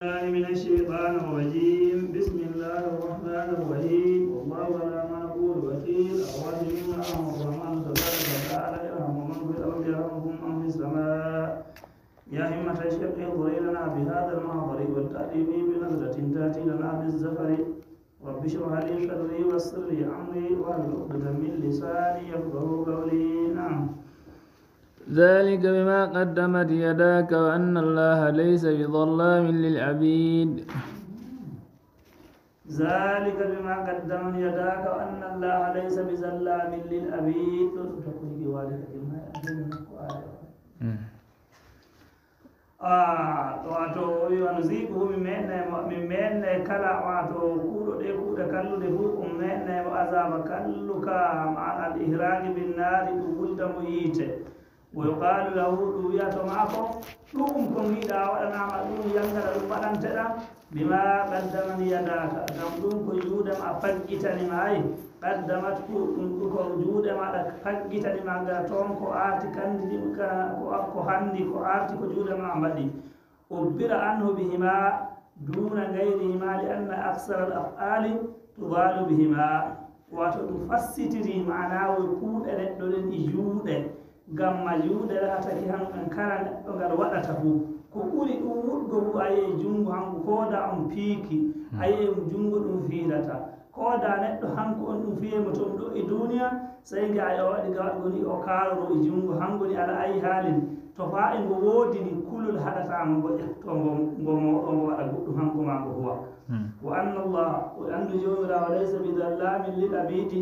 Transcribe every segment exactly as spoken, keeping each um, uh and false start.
بالله من الشيطان الرجيم. بسم الله الرحمن الرحيم. والله على ما نقول وكيل. الراحمون يرحمهم الرحمن تبارك وتعالى، ارحموا من في الأرض يرحمكم من في السماء. يا همة الشيخ احضري لنا بهذا المحضر ولتأتي بنظرة تأتي لنا بالزفر. رب اشرح لي صدري ويسر لي أمري واحلل عقدة من لساني يفقهوا قولي. نعم. ذلك بما قدمت يداك وأن الله ليس بظلام للعبيد. ذلك بما قدمت يداك وأن الله ليس بظلام للعبيد. Ah, wato o wi wano ziquhu, mi meɗnay mo, mi meɗnay kala wato kuuɗo ɗe kuuɗe kalluɗe fof, o meɗnay mo azaba kalluka, maana al ihraqi bin nari, ɗum wulda mo yiite. Wa yuqalu lahu, ɗum wiya to maako, ɗum ko ngiɗa waɗanama ɗum, yangara ɗum waɗanteɗa. Bima qaddamat yadaka, ngam ɗum ko juuɗe ma faggitani ma. Ay qaddamat, ko ɗum ɗum ko juuɗe maɗa faggitani ma, ngara toon ko arti kandi ɗin ka, ko ko handi ko arti ko juuɗe ma mbaɗi. Ubbira anhu bihima duna gayrihima li anna aksara al af'ali tudalu bihima. Wato ɗum fassitiri maana wo kuuɗe neɗɗo ɗen e juuɗe. Ngam ma juuɗe laatake han kala neɗɗo ngal waɗata fuu. Ko ɓuri ɗum wuɗgo fuu, a yi'ay junngo hanko, ko da on piiki, a yi'ay junngo ɗum fiilata. Ko da neɗɗo hanko on ɗum fiyay mo to ɗo e duuniya, sey nge ay o waɗi ga waɗgo ni o kaaroro e junngo hango ni ala ayi haalin. To faa e ngo woodi ni kulol haɗata mo ngo ƴetto ngo, ngo moɗo ngo waɗa goɗɗum hanko ma ngo huwa. Wa anna Allah, o anndu Joomiraawo laysa bi dhallamin lil abidi,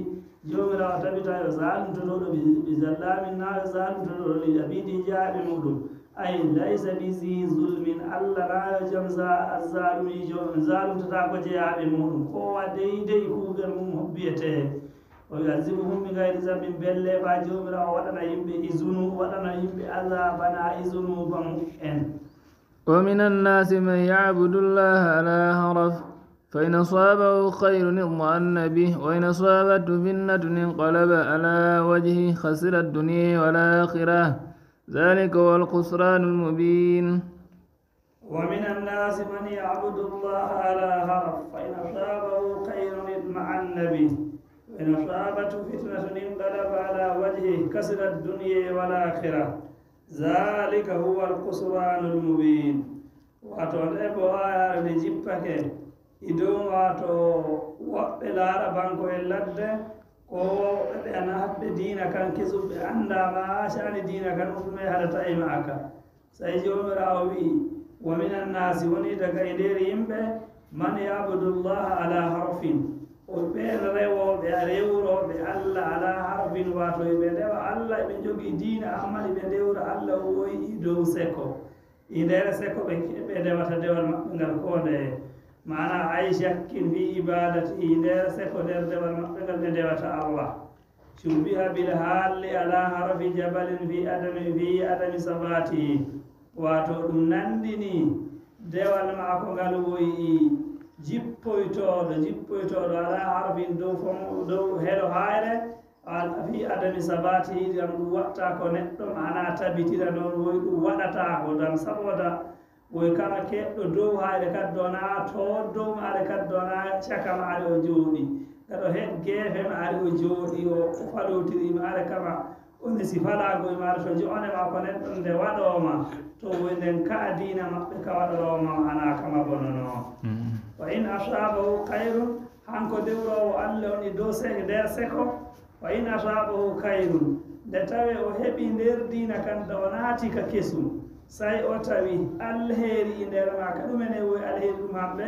Joomiraawo tabita yo zaalumtotooɗo bi, bi zallamin, na yo zaalumtotooɗo lil abidi, jeyaaɓe muɗum. Ay laysa bi zi zulmin, Allah na yo jam za, zaalumiijo, zaalumtataako jeyaaɓe muɗum. Ko wa deydey kuugal mum hobbiyetee. O yu'azzibuhum bi gayri zambin, belle ba Joomiraawo waɗana yimɓe izunu, waɗana yimɓe azaaba na izunuuba mu'en. ومن الناس من يعبد الله على حرف، فإن أصابه خير اطمأن به، وإن أصابته فتنة انقلب على وجهه خسر الدنيا والآخرة، ذلك هو الخسران المبين. ومن الناس من يعبد الله على حرف، فإن أصابه خير اطمأن به، وإن أصابته فتنة انقلب على وجهه خسر الدنيا والآخرة، ذلك هو الخسران المبين. Wato nde bo aayaare nde jippake e dow wato woɓɓe laarabanko'en ladde, ko woɓɓe ɓe ana haɓɓe diina kan kesum, ɓe anndaa ma sha'ani diina kan, ɗum ɗume haɗata e ma'aka. Sey Joomiraawo wi'i, wa minan naasi, woni daga e nder yimɓe, man ya'budu Llaha ala harfin, o ɓeen rewooɓe, rewrooɓe Alla ala harfin, wato eɓe ndewa Alla, eɓe njogii diina, ammaa eɓe ndewra Alla o woyi e dow seko. E nder seko ɓe, ɓe ndewata dewal maɓɓe ngal koo ndeye. Maana ay shakkin fi ibadati, e nder seko nder dewal maɓɓe ngal ɓe ndewata Alla. Shubbiha bil halli ala harfi jabalin fi adami, fi adami sabati. Wato ɗum nandini dewal maako ngal woyi jippoytooɗo, jippoytooɗo ala harfin dow fom-, dow helo hayre, al-, fi adami sabati, ngam ɗum watta ko neɗɗo maana tabitira noon woyi ɗum waɗataako, ngam saboda woy kama keɗɗo dow hayre kaddo na to dow maare kaddo na caka maare o jooɗi. Gaɗo heɗ geefe maare o jooɗi, o, o falotiri maare kama. O nesi falago e maare to jo'one maako nden ɗon nde waɗooma. To woy nden ka'a diina maɓɓe ka waɗorooma maana kama bonono. Wa in asabahu khayrun, hanko dewroowo Alla woni dow se-, nder seko. Wa in asabahu khayrun, nde tawe o heɓi nder diina kan da o naati ka kesum, say o tawi alheri e nder maaka. Ɗumen e woy alheri ɗum hamɓe?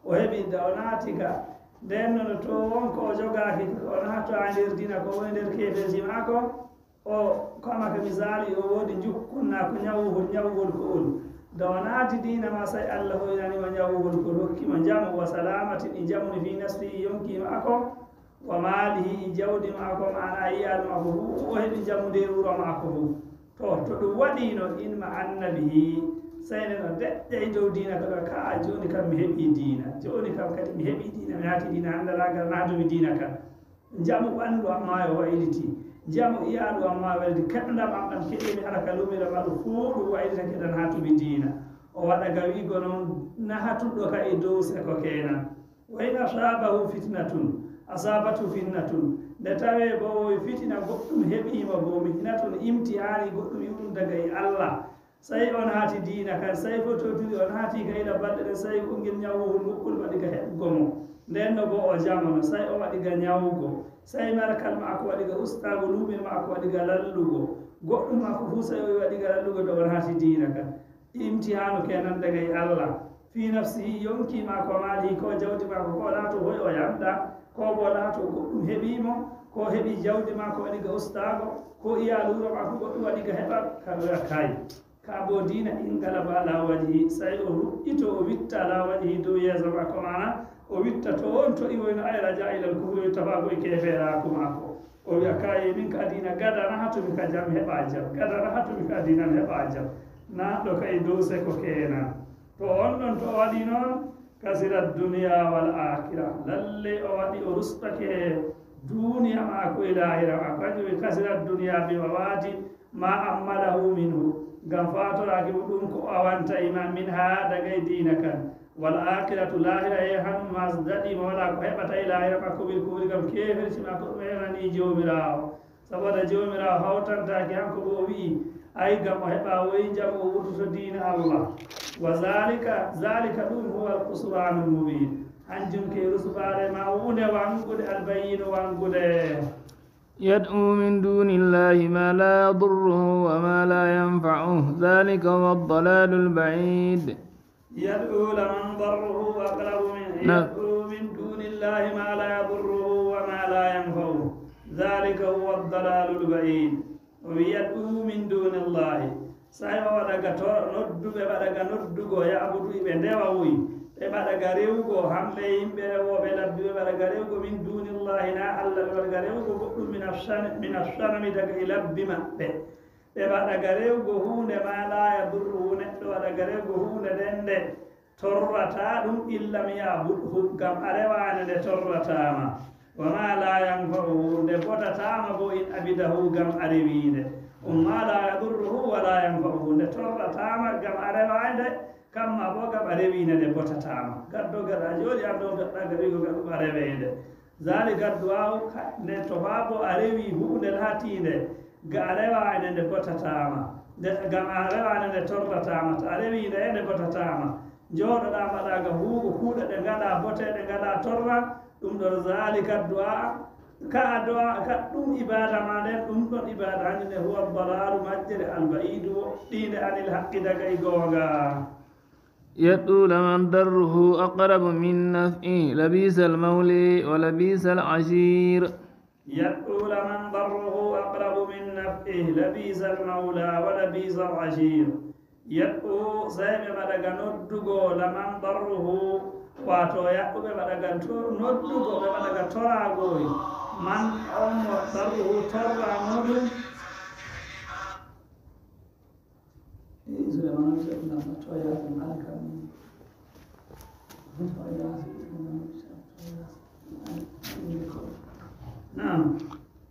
O heɓi da o naati ka. Nden nono to wonko o jogaaki, o naata e nder diina ko woni nder keeferji maako. O kama ka misali, o woodi njukkun na ko ñawuhol, ñawuhol ko on. Da o naati diina ma, say Allah hoynani mo ñawuhol ko hokki mo njamu wa salamati, ɗi njamuni fi nafsi, yonki maako. Wa maalihi, e jawdi maako, maana iyaalu maako fof, o heɓi njamu nder wuro maako fof. To, to ɗum waɗiino, in ma annabihi, sey nden o deƴƴa e dow diina ka, ka a jooni kam mi heɓi diina. Jooni kam kadi mi heɓi diina, mi naati diina, hannde laagal naatumi diina ka. Njamu ɓanndu am maa yo wayliti. Njamu iyaalu am maa wayliti. Keɓndam am ɗam keɓmi hara ka luumiiɗo ma ɗum fof ɗum waylitake ɗan naatumi diina. O waɗa ga wi'go noon, nahatun ɗo ka e dow seko keenan. Wa in asaabahu fitnatun, asaabathu fitnatun. Nde tawee bo o fitina goɗɗum heɓii mo bo, mihnatun, imtihaani goɗɗum iwɗum daga e Allah. Sey o naati diina kan, sey fototiri o naati ka ila balɗe ɗen, sey ko ngel ñawu ngukkol waɗi ga heɓugo mo. Nden no bo o jamano, sey o waɗi ga ñawugo, sey markal maako waɗi ga ustaago, luumel maako waɗi ga lallugo, goɗɗum maako fuu sey o waɗi ga lallugo, nde o naati diina kan. Imtihaanu keenan daga e Allah. Fii nafsihi, yonki maako, maalihi, ko jawdi maako, ko laato hoy o yamɗa, ko bo laato goɗɗum heɓii mo, ko heɓi jawdi maako waɗi ga ustaago, ko iyaalu wuro maako goɗɗum waɗi ga heɓa, ka wi'a kay. Ka bo diina in galaba ala wajhi, sey o ru'ito, o witta ala wajhi dow yeeso maako, maana o witta to on to iwoyno ay raja ilal kufri, o witta faa ko e keefeeraaku maako. O wi'a, "Kaye, min ka diina gada na hatumi ka jam heɓa jam, gada na hatumi ka diina mi heɓa jam." Na ɗo kay dow seko keenan. To on ɗon, to o waɗi noon, kasira duniya wal aakhira. Lalle o waɗi, o rustake duuniya maako e laahira maako. Kanjum wi kasira duniya bi mawati ma ammalahu minhu. Ngam faatoraaki mo ɗum ko o awanta ima min haa daga e diina kan. Wal aakhiratu, laahira e hanum ma daɗi mo, walaa ko heɓata e laahira makko bil kufri ngam keefirci makko ɗum hewnani Joomiraawo. Saboda Joomiraawo hawtantaake hanko bo o wi'i, ay ngam o heɓa woy njamu o wurtoto diina Allah. Wa zalika, zalika ɗum huwa al-khusraanul mubiin. Hanjum ke rusubaare ma wunde wangude, albayyinu wangude. يدعو من دون الله ما لا يضره وما لا ينفعه ذلك هو الضلال البعيد. يدعو لمن ضره أقرب من نعم. يدعو من دون الله ما لا يضره وما لا ينفعه ذلك هو الضلال البعيد. O wi, "Yad'u min duni Llahi." Sey o waɗa ga to-, nodduɓe waɗa ga noddugo, ya'budu, iɓe ndewa woy. Ɓe waɗa ga rewugo, hamɓe yimɓe rewooɓe labbi, ɓe waɗa ga rewugo min duni Llahi, na Allah, ɓe waɗa ga rewugo goɗɗum min assan-, min assanami daga e labbi maɓɓe. Ɓe waɗa ga rewugo huunde ma la yadurruhu, neɗɗo waɗa ga rewugo huunde nden nde torrata ɗum, illa mi ya'budhu, ngam a rewaande nde torrata ma. Wa ma la yanfa'uhu, nde botata ma bo in abidahu, ngam a rewiinde. Um ma la yadurruhu wa la yanfa'uhu, nde torrata ma ngam a rewaande, kamma bo ngam a rewiinde nde botata ma. Gaddo gaɗa jooɗi an ɗon gaɗɗa gaɗigo gaɗɗum a reweende. Zalika du'a'u ka-, nde to baa bo a rewi huunde laatiinde ga a rewaande nde botata ma. Nde, ngam a rewaande nde torrata ma. To a rewi nde, nde botata ma. Njooɗoɗaa mbaɗa ga huugo kuuɗe ɗe ngaɗa bote, ɗe ngaɗa torra, ɗum ɗon zalika du'a, ka a du'a, ka ɗum ibaada ma nden, ɗum ɗon ibaada hanjum ne huwa dalalu majjere alba'idu woɗɗiinde anil haqqi daga e goonga. يدعو لمن ضره أقرب من نفعه لبئس المولى ولبئس العشير. يدعو لمن ضره أقرب من نفعه لبئس المولى ولبئس العشير. Yad'u, sey ɓe mbaɗa ga noddugo, laman darruhu, waato yaɓɓuɓe mbaɗa ga to-, noddugo, ɓe mbaɗa ga toraago, man on mo darruhu torra muɗum. Eh, Suleyman, on Suleyman, to yaɓɓum alkami. To yaɓɓum, to yaɓɓum. Naam.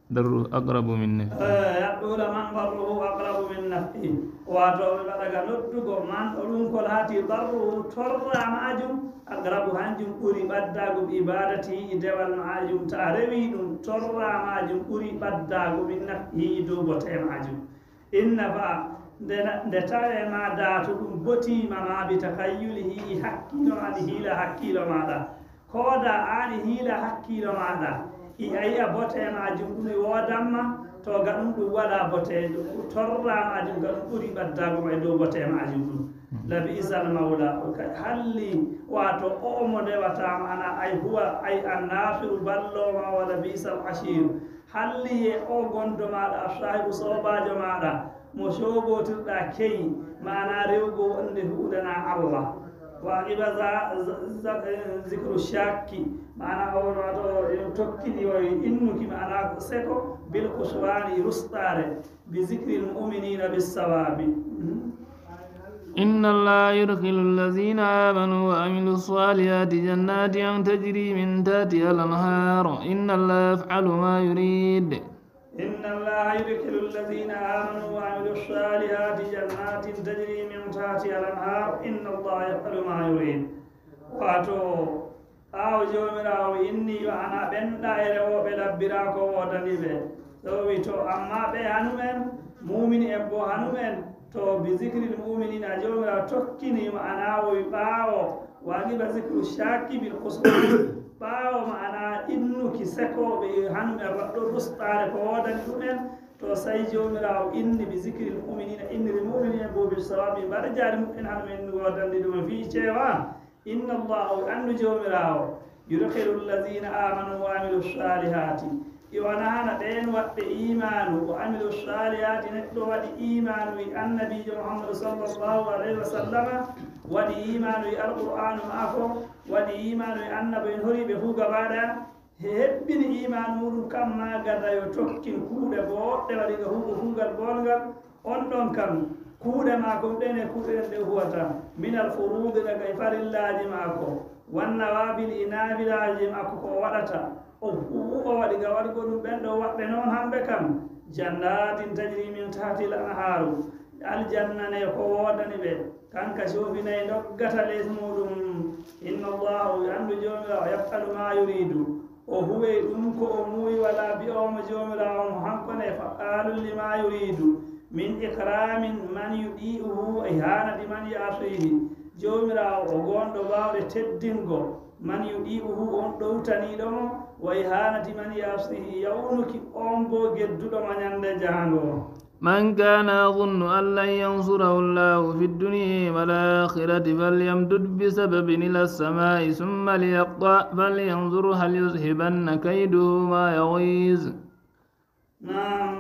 Darru aqrabu min naf'i. Eh, yad'u laman darruhu aqrabu min naf'i. Waato ɓe mbaɗa ga noddugo man, o ɗum ko laati darruhu, torra maajum, aqrabu, hanjum ɓuri ɓaddaago, bi ibadati, e dewal maajum. Ta a rewi ɗum, torra maajum ɓuri ɓaddaago min naf'i, dow bote maajum. Inna fa, nde na-, nde tawee ma daato ɗum botiima ma bi takhayyulihi, e hakkiilo ma, e hiila hakkiilo maaɗa. Kooda aan e hiila hakkiilo maaɗa, i a yi'a bote maajum ɗum e woodanma, to ga ɗum ɗum waɗa bote, torra maajum ga ɗum ɓuri ɓaddaago ma e dow bote maajum ɗum. Labi'sal mawla, o ka-, halli, waato o'o mo ndewata, maana ay huwa, ay annasiru balloowo ma, wa labi'sal ashir. Halli e o gondo maaɗa, saahibu soobaajo maaɗa, mo coogootirɗa keyi, maana rewgo wonde huɗana Allah. Wa aqiba za-, za-, za-, eh, zikru shakki, maana o wato ino tokkini o innuki, maana ko seko, bil khusrani, rustaare, bi zikril mu'minina bis sawabi. Mhm. إن الله يدخل الذين آمنوا وعملوا الصالحات جنات تجري من تحتها الأنهار إن الله يفعل ما يريد. إن الله يدخل الذين آمنوا وعملوا الصالحات جنات تجري من تحتها الأنهار إن الله يفعل ما يريد. Wato, ɓaawo Joomiraawo inni yo ana ɓen ɗa e rewooɓe labbira ko woodani ɓe. So wi to, amma ɓe hanumen, muumini en bo hanumen, to bi zikril mu'minina, Joomiraawo tokkini ma'ana wowi ɓaawo, wa aqiba zikru shakki bil qusur. Ɓaawo ma'ana innuki sekooɓe e hanumen waɗɗo rustaare ko woodani ɗumen, to sai Joomiraawo inni bi zikril mu'minina, inniri mu'mini en bo bil sawabi, mbaɗa jaari mu'min hanumen woodani ɗumen fii cewa. Inna Allah, o anndu Joomiraawo, yudkhilu allazina amanu wa amilu salihati. I wona hana ɓeen waɗɓe iimaanu, wa amilu salihati, neɗɗo waɗi iimaanu e Annabiijo Muhammadu sallallahu alayhi wa sallama, waɗi iimaanu e Alqur'aanu maako, waɗi iimaanu e Annabo en horiiɓe fuu gaba ɗaya, he hebbini iimaanu muuɗum kam maa gada yo tokkin kuuɗe booɗɗe waɗi ga huugo kuugal boolngal, on ɗon kam, kuuɗe maako ɗen e kuuɗe ɗen ɗe huwata, minal furuudi, daga e farillaaji maako, wan nawaafili, e naafilaaji maako ko o waɗata, o, o, o waɗi ga waɗugo ɗum, ɓen ɗo waɗɓe noon hamɓe kam, jannaatin tajri min tahtihil anhaaru, aljanna ne ko woodani ɓe, kanka coofi nayi doggata les muuɗum. Inna Allaha, o anndu Joomiraawo, yaf'alu maa yuriidu, o huwey ɗum ko o muuyi, walaa bi'oowo mo Joomiraawo mo hanko ne, fa'aalun limaa yuriidu, min ikraamin man yudi'uhu wa ihaanati man ya'siihi. Joomiraawo o goonɗo baawɗe teddingo man yudi'uhu, on ɗowtaniiɗo mo, wa ihaanati man ya'siihi, yawnuki on bo gedduɗo mo ñande jahango. من كان يظن أن لن ينصره الله في الدنيا والآخرة فليمدد بسبب إلى السماء ثم ليقطع فلينظر هل يذهبن كيده ما يغيظ. نعم،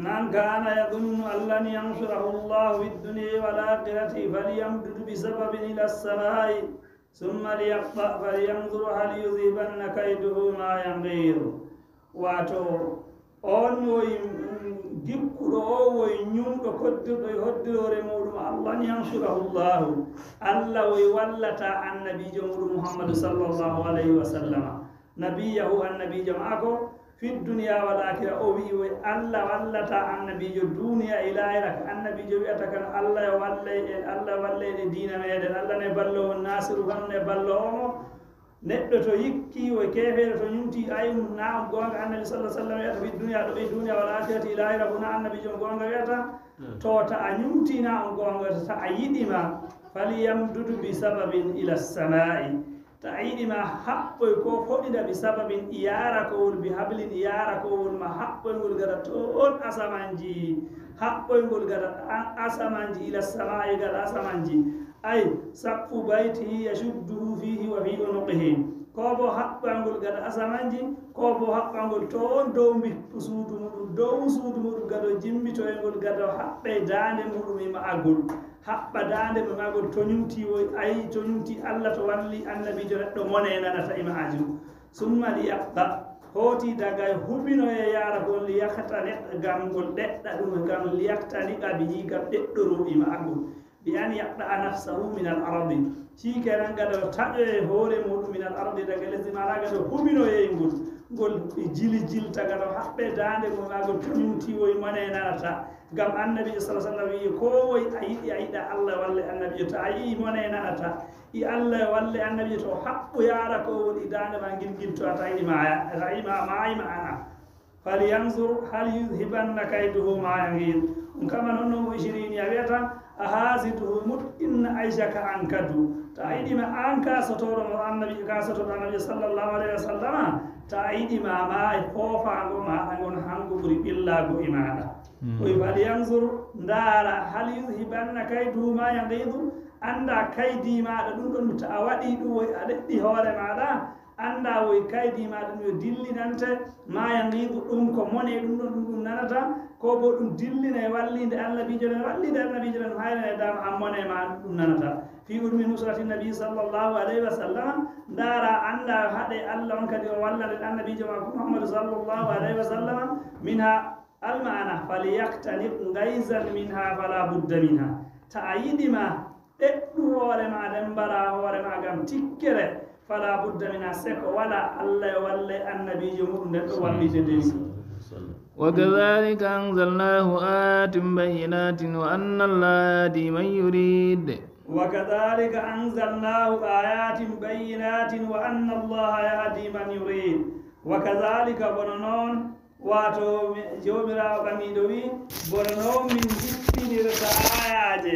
من كان يظن أن لن ينصره الله في الدنيا والآخرة فليمدد بسبب إلى السماء ثم ليقطع فلينظر هل يذهبن كيده ما يغيظ. Wato, on woyi, mm, gikkuɗo, o woyi ñumɗo koddirɗo e hoddiroore muuɗum, Allah, lan yansurahu Allahu. Allah woyi wallata annabiijo muuɗum Muhammadu sallallahu alayhi wa sallama. Nabiyahu, annabiijo maako, fi duniya wal akhira, o wi'i woy Allah wallata annabiijo duniya e laahira, ka annabiijo wi'ata kan Allah yo wallay en, Allah wallay en e diina meɗen, Allah ne ballo on nasiru, hono ne ballo omo. Neɗɗo to yikki woy keefeero to ñumti, ay na on goonga annabi sallallahu alaihi wasallam wi'ata fi duniya ɗo e duniya wal akhirati e laahira, ko na annabiijo on goonga wi'ata. To ta a ñumti na on goonga, ta a yiɗi ma, falyamdud bi sababin ila samai. Ta a yiɗi ma haɓɓoy ko foɗida bi sababin, i yaara kowol, bi hablin i yaara kowol ma haɓɓoyngol gada toon asamanji, haɓɓoyngol gada a-, asamanji, ila samaa'i gada asamanji. Ay, saqfu baytihi yashudduhu fihi wa fi unuqihi. Ko bo haɓɓangol gada asamanji, ko bo haɓɓangol toon dow mbippu suudu muɗum, dow suudu muɗum gado jimbitoyngol gado haɓɓe daande muɗum e ma'agol. Haɓɓa daande mo magol to ñumti woy, ayi, to ñumti Allah to walli annabiijo neɗɗo mone nanata e ma'ajum. Summa li yaqta, hooti daga hubinoye yaara kon li yaktani, ngam ngol ɗeɗɗa ɗum, ngam li yaktani ɓa bihi, ngam ɗeɗɗoro e ma'agol. Bi an yaqta nafsahu min al ardi. Shi kenan gada taƴoye hoore muɗum min al ardi daga lesdi, maana gada hubinoye ngol, ngol jili jilta gada haɓɓe daande mo magol to ñumti woy mone nanata. Ngam annabiijo sallallahu alaihi wasallam wi'i, ko woy a yiɗi a yiɗa Allah walle annabiijo, ta a yi'i mone nanata, i Allah walle annabiijo, to haɓɓu yaara ko woni daande ma ngil, ngil to a tawi ma ya-, tawi ma maayi ma ana. Falyanzur hal yuzhibanna kayduhu ma yaghidh. On kama non no ishirini a wi'ata, a hasiduhu mut inna aishaka ankadu. Ta a yiɗi ma an ka sotoro mo annabi, ka sotoɗo annabi sallallahu alaihi wasallama, ta a yiɗi ma maayi foofaango ma ɗa ngon hango ɓuri ɓillaago e maaɗa. Koy falyanzur, ndaara, hal yuzhibanna kayduhu ma yaghidhu, annda kaydi maaɗa ɗum ɗon, ta a waɗi ɗum woy a ɗeɗɗi hoore maaɗa, annda woy kaydi maaɗa ɗum yo dillinante, ma yaghidhu ɗum ko mone ɗum ɗon ɗum ɗum nanata, ko bo ɗum dillinay walliinde annabiijo ɗen, walliinde annabiijo ɗen hayrane dama an mone ma ɗum ɗum nanata. Fi udmi nusrati nabi sallallahu alayhi wa sallam, ndaara annda haɗe Allah on kadi o wallande annabiijo makko Muhammadu sallallahu alayhi wa sallam, minha Almaana, falyaktaniq gayzan minha fala budda minha. Ta a yiɗi ma ɗeɗɗu hoore ma, nden mbara hoore ma ngam tikkere, fala budda minha, seko wala Allah e walle annabiijo muɗum nden ɗo wallitede. وكذلك أنزلناه آيات بينات وأن الله يهدي من يريد. وكذلك أنزلناه آيات بينات وأن الله يهدي من يريد. وكذلك, bono noon, waato mi- Joomiraawo ɓaniiɗo wi'i, bono noon min njippinirta aayaaje.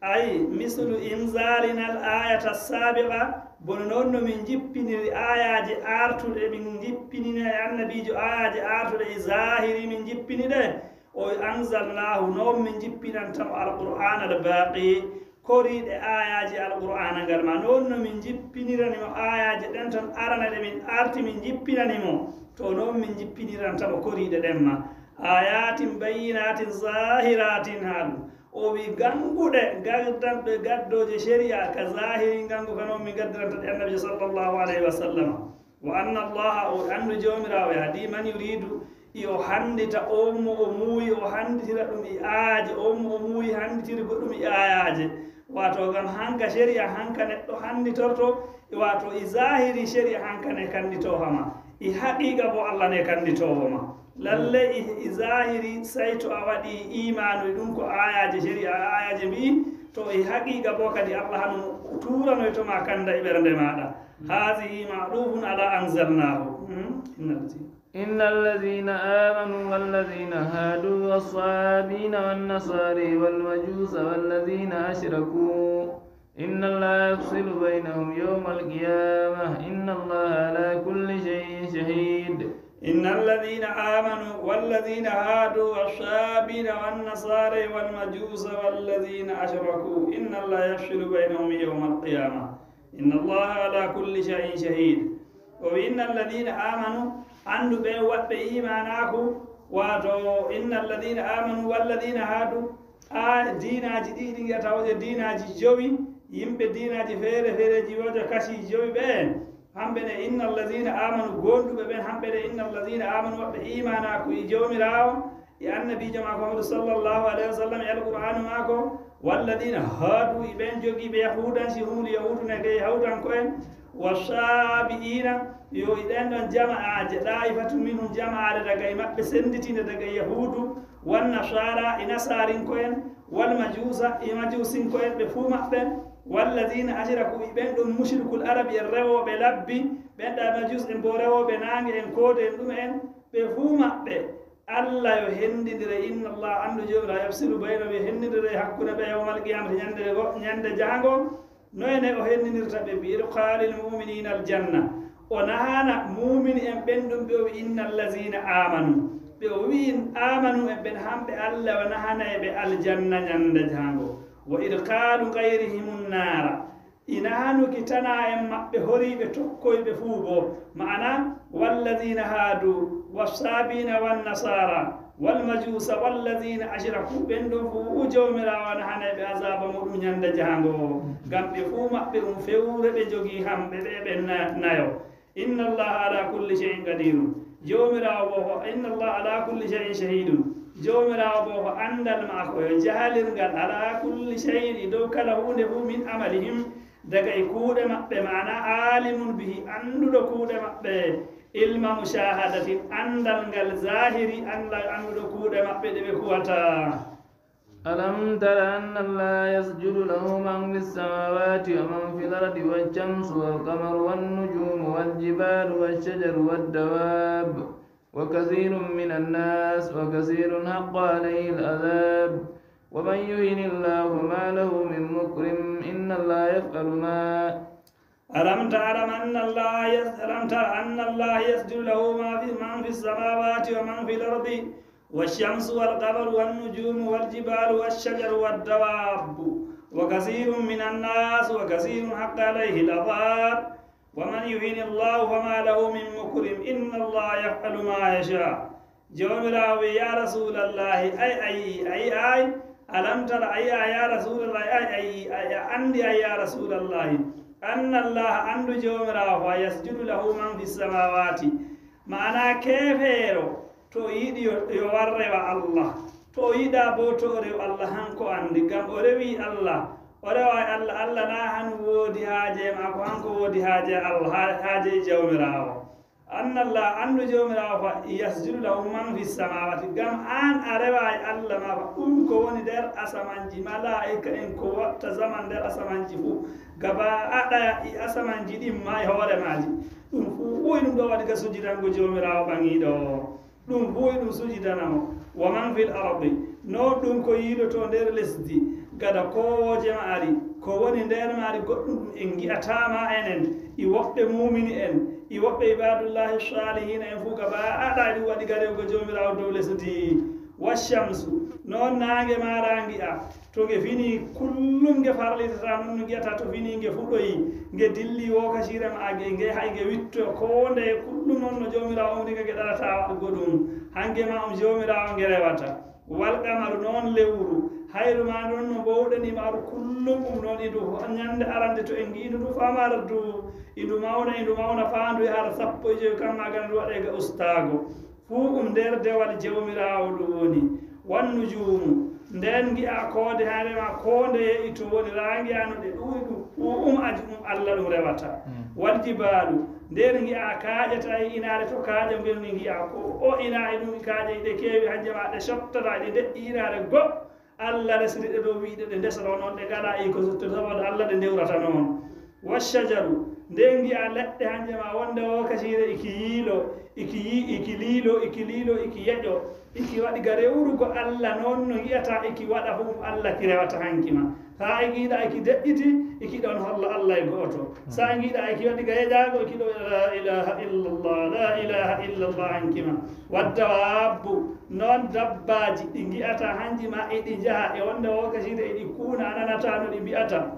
Ay, mislu inzalina al ayata sabiqa, bono noon no min njippiniri aayaaje aartuɗe, min njippinina e annabiijo aayaaje aartuɗe e zaahiri min njippini ɗe. O anzalnaahu, noon min njippinanta mo alqur'aana al baaqi, koriiɗe aayaaje alqur'aana ngal ma. Noon no min njippinirani mo aayaaje ɗen ton arana ɗe min arti min njippinani mo, to noon min njippiniranta mo koriiɗe ɗen ma. Ayatin bayyinatin zahiratin, haa ɗum o wi ganguɗe gaddanɗe gaddooje shari'a ka zahiri, gangu ka noon min gaddiranta ɗe annabiijo sallallahu alayhi wa sallam. Wa anna Allaha, o anndu Joomiraawo, yahdi man yuridu, iyo hanndita on mo o muuyi, o hannditira ɗum e aayaaje, on mo o muuyi hannditiri goɗɗum e aayaaje. Waato ngam hanka shari'a, hanka neɗɗo hannditorto, waato e zahiri shari'a hanka ne kannditoo hama, e haqiiqa bo Allah ne kannditoowo ma. Lalle e, e zahiri, say to a waɗi iimaanu e ɗum ko aayaaje shari'a, aayaaje mbi'i, to e haqiiqa bo kadi Allah hano tuuranoyto ma kannda e ɓernde maaɗa. Hazihi ma'ɗufun ala anzalnaahu. Hmm? Inna allati إن الذين آمنوا والذين هادوا والصابين والنصارى والمجوس والذين أشركوا إن الله يفصل بينهم يوم القيامة إن الله على كل شيء شهيد. إن الذين آمنوا والذين هادوا والصابين والنصارى والمجوس والذين أشركوا إن الله يفصل بينهم يوم القيامة إن الله على كل شيء شهيد. O wi, inna alladina amanu, anndu ɓen waɗɓe iimaanaaku, waato inna alladina amanu walladina haadu, a diinaaji ɗiɗi ɗi ngiyata wooje diinaaji jowi, yimɓe diinaaji feere feereeji wooje kasi jowi ɓeen. Hamɓe ne inna alladina amanu, goonɗuɓe ɓen, hamɓe ne inna alladina amanu, waɗɓe iimaanaaku e Joomiraawo, e annabiijo maako Muhammadu sallallahu alayhi wa sallam, e alqur'aanu maako, walladina haadu, e ɓen jogiiɓe yahuudanci, humul yahuudu ne kay yahuudanko'en, wa saabi'iina, yo e ɗen ɗon jama'aaje, daa'ifatu minhum, jama'aare daga e maɓɓe, sennditiinde daga e yahuudu, wan nasaara, e nasaarinko'en, wal majuusa, e majuusinko'en, ɓe fuu maɓɓe, walladina ashraku, e ɓen ɗon mushrikul arabi, e rewooɓe labbi, ɓen ɗa majuus en bo rewooɓe naange en, koode en, ɗume en, ɓe fuu maɓɓe, Allah yo henndindire, inna Allah, anndu Joomiraawo, yafsilu baynahum, yo henndindire hakkunde ɓe, yawmal qiyamati, ñande go-, ñande jahango. Noye ne o henndinirta ɓe? Bi idqaalil mu'miniina al janna. O nahana muumini en ɓen ɗum ɓe o wi, inna allazina amanu. Ɓe o wi, amanu en ɓen, hamɓe Allah o nahanay ɓe aljanna ñande jahango. Wa idqaalu gayrihimun naara. Ina hanuki tana en maɓɓe horiiɓe tokkoyɓe fuu bo, ma'ana, walladina haadu, wassaabiina wannasaara, walmajuusa, walladina ashraku, ɓen ɗon fuu Jawmiraawo ana hanay ɓe azaaba muɗum ñande jahango, ngam ɓe fuu maɓɓe um fewre ɓe njogii hamɓe ɓe ɓen na-, nayo. Inna Allaha ala kulli shay'in qadirun. Joomiraawo bo ko, inna Allaha ala kulli shay'in shahidun. Joomiraawo bo ko anndal maako yo jahalirngal ala kulli shay'in, e dow kala huunde fuu, min amalihim, daga e kuuɗe maɓɓe, ma'ana aalimun bihi, annduɗo kuuɗe maɓɓe, ilma mushahadatin, anndal ngal zahiri, anndal annduɗo kuuɗe maɓɓe ɗe ɓe kuwata. ألم تر أن الله يسجد له من في السماوات ومن في الأرض والشمس والقمر والنجوم والجبال والشجر والدواب وكثير من الناس وكثير حق عليه العذاب ومن يهن الله فما له من مكرم إن الله يفعل ما ألم تعلم أن الله يس-، ألم تر أن الله يسجد له ما في، من في السماوات ومن في الأرض والشمس والقمر والنجوم والجبال والشجر والدواب وكثير من الناس وكثير حق عليه العذاب ومن يهن الله فما له من مكرم إن الله يفعل ما يشاء. Joomiraawo wi'i, yaa Rasuulallaahi, ay a yi'ii, a yi'aay? Alam tara, a yi'aay, yaa Rasuulallaahi, ay a yi'ii, ay a anndi, ay yaa Rasuulallaahi, anna Allaaha, anndu Joomiraawo fa, yasjudu lahu man fi samaawaati, ma'ana keefeero, to o yiɗi yo, yo war rewa Allah, to o yiɗaa boo to o rew Allah, han ko anndi, ngam o rewii Allah, o rewaay Allah, Allah naa han woodi haaje e maako, han ko woodi haaje e Allah, haa-, haaje e Jawmiraawo. Anna Allah, anndu Joomiraawo fa, yasjudu lahu man fi samawati, gam aan a rewa e Allah ma fa, ɗum ko woni nder asamanji, malaa'ika en ko watta zaman nder asamanji fu, gaba a ɗaya e asamanji ɗin ma e hoore maaji. Ɗum fu ɓuy ɗum ɗo waɗi ga sujidango Joomiraawo ɓaŋiiɗo. Ɗum ɓuy ɗum sujidana mo. Wa man fil ardi, non ɗum ko yiiloto nder lesdi, gada kowooje maari, ko woni nder maari goɗɗum ɗum en ngi'ataa ma enen, e woɓɓe muumini en, e woɓɓe ibaadullahi saalihiina en fuu gaba ɗaya ɗum waɗi ga rewgo Joomiraawo dow lesdi. Wa shamsu, non naange maara ngi'a, to nge fini kullum nge farlitata non no ngi'ata to fini nge fuɗoyi, nge dilli wokasiire maage, nge hay nge witto, ko ndeye kullum non no Joomiraawo umri nge, nge ɗalataa waɗugo ɗum. Hange ma um Joomiraawo nge rewata. Wal qamaru, non lewru, hayru ma non no mbowɗen e maaru kullum um non indu, ñande arande to en ngi'i ndu, ndu famardu, indu mawna, indu mawna faa ndu yahara sappo e jowi, kamma gal ndu waɗe ga ustaago. Fuu um nder dewal Jawmiraawo ɗum woni. Wan nujuumu, nden ngi'a koode hande ma ko ndeye e to woni, raa ngi'a no ɗe ɗuuɗi, ɗum fuu um aji um Allah ɗum rewata. Wal jibaalu, nden ngi'a kaaƴe, tawi inaare to kaaƴe ngel ni ngi'a ko o ina e ɗum kaaƴe ɗe keewi hanje ma ɗe sottata ɗe deƴƴi inaare go. Allah resiri ɗe dow wi'ude ɗe ndesoro non, ɗe ngala e ko sotto, saboda Allah ɗe ndewrata non. Wa shajaru, nden ngi'a leɗɗe hanje ma wonde o kasiire iki yiilo, iki yi, iki liilo, iki liilo, iki yeƴo, iki waɗi ga rewrugo Allah non no ngi'ata iki waɗa fu Allah ki rewata hanki ma. Taa iki yiɗa iki deƴƴiti, iki ɗon holla Allah e go'oto. Sa iki yiɗa iki waɗi ga yeƴaago, iki ɗo la ilaha illallah, la ilaha illallah hanki ma. Wadda wabbu, non dabbaaji ɗi ngi'ata hanji ma e ɗi njaha e wonde o kasiire e ɗi kuuna a nanata no ɗi mbi'ata.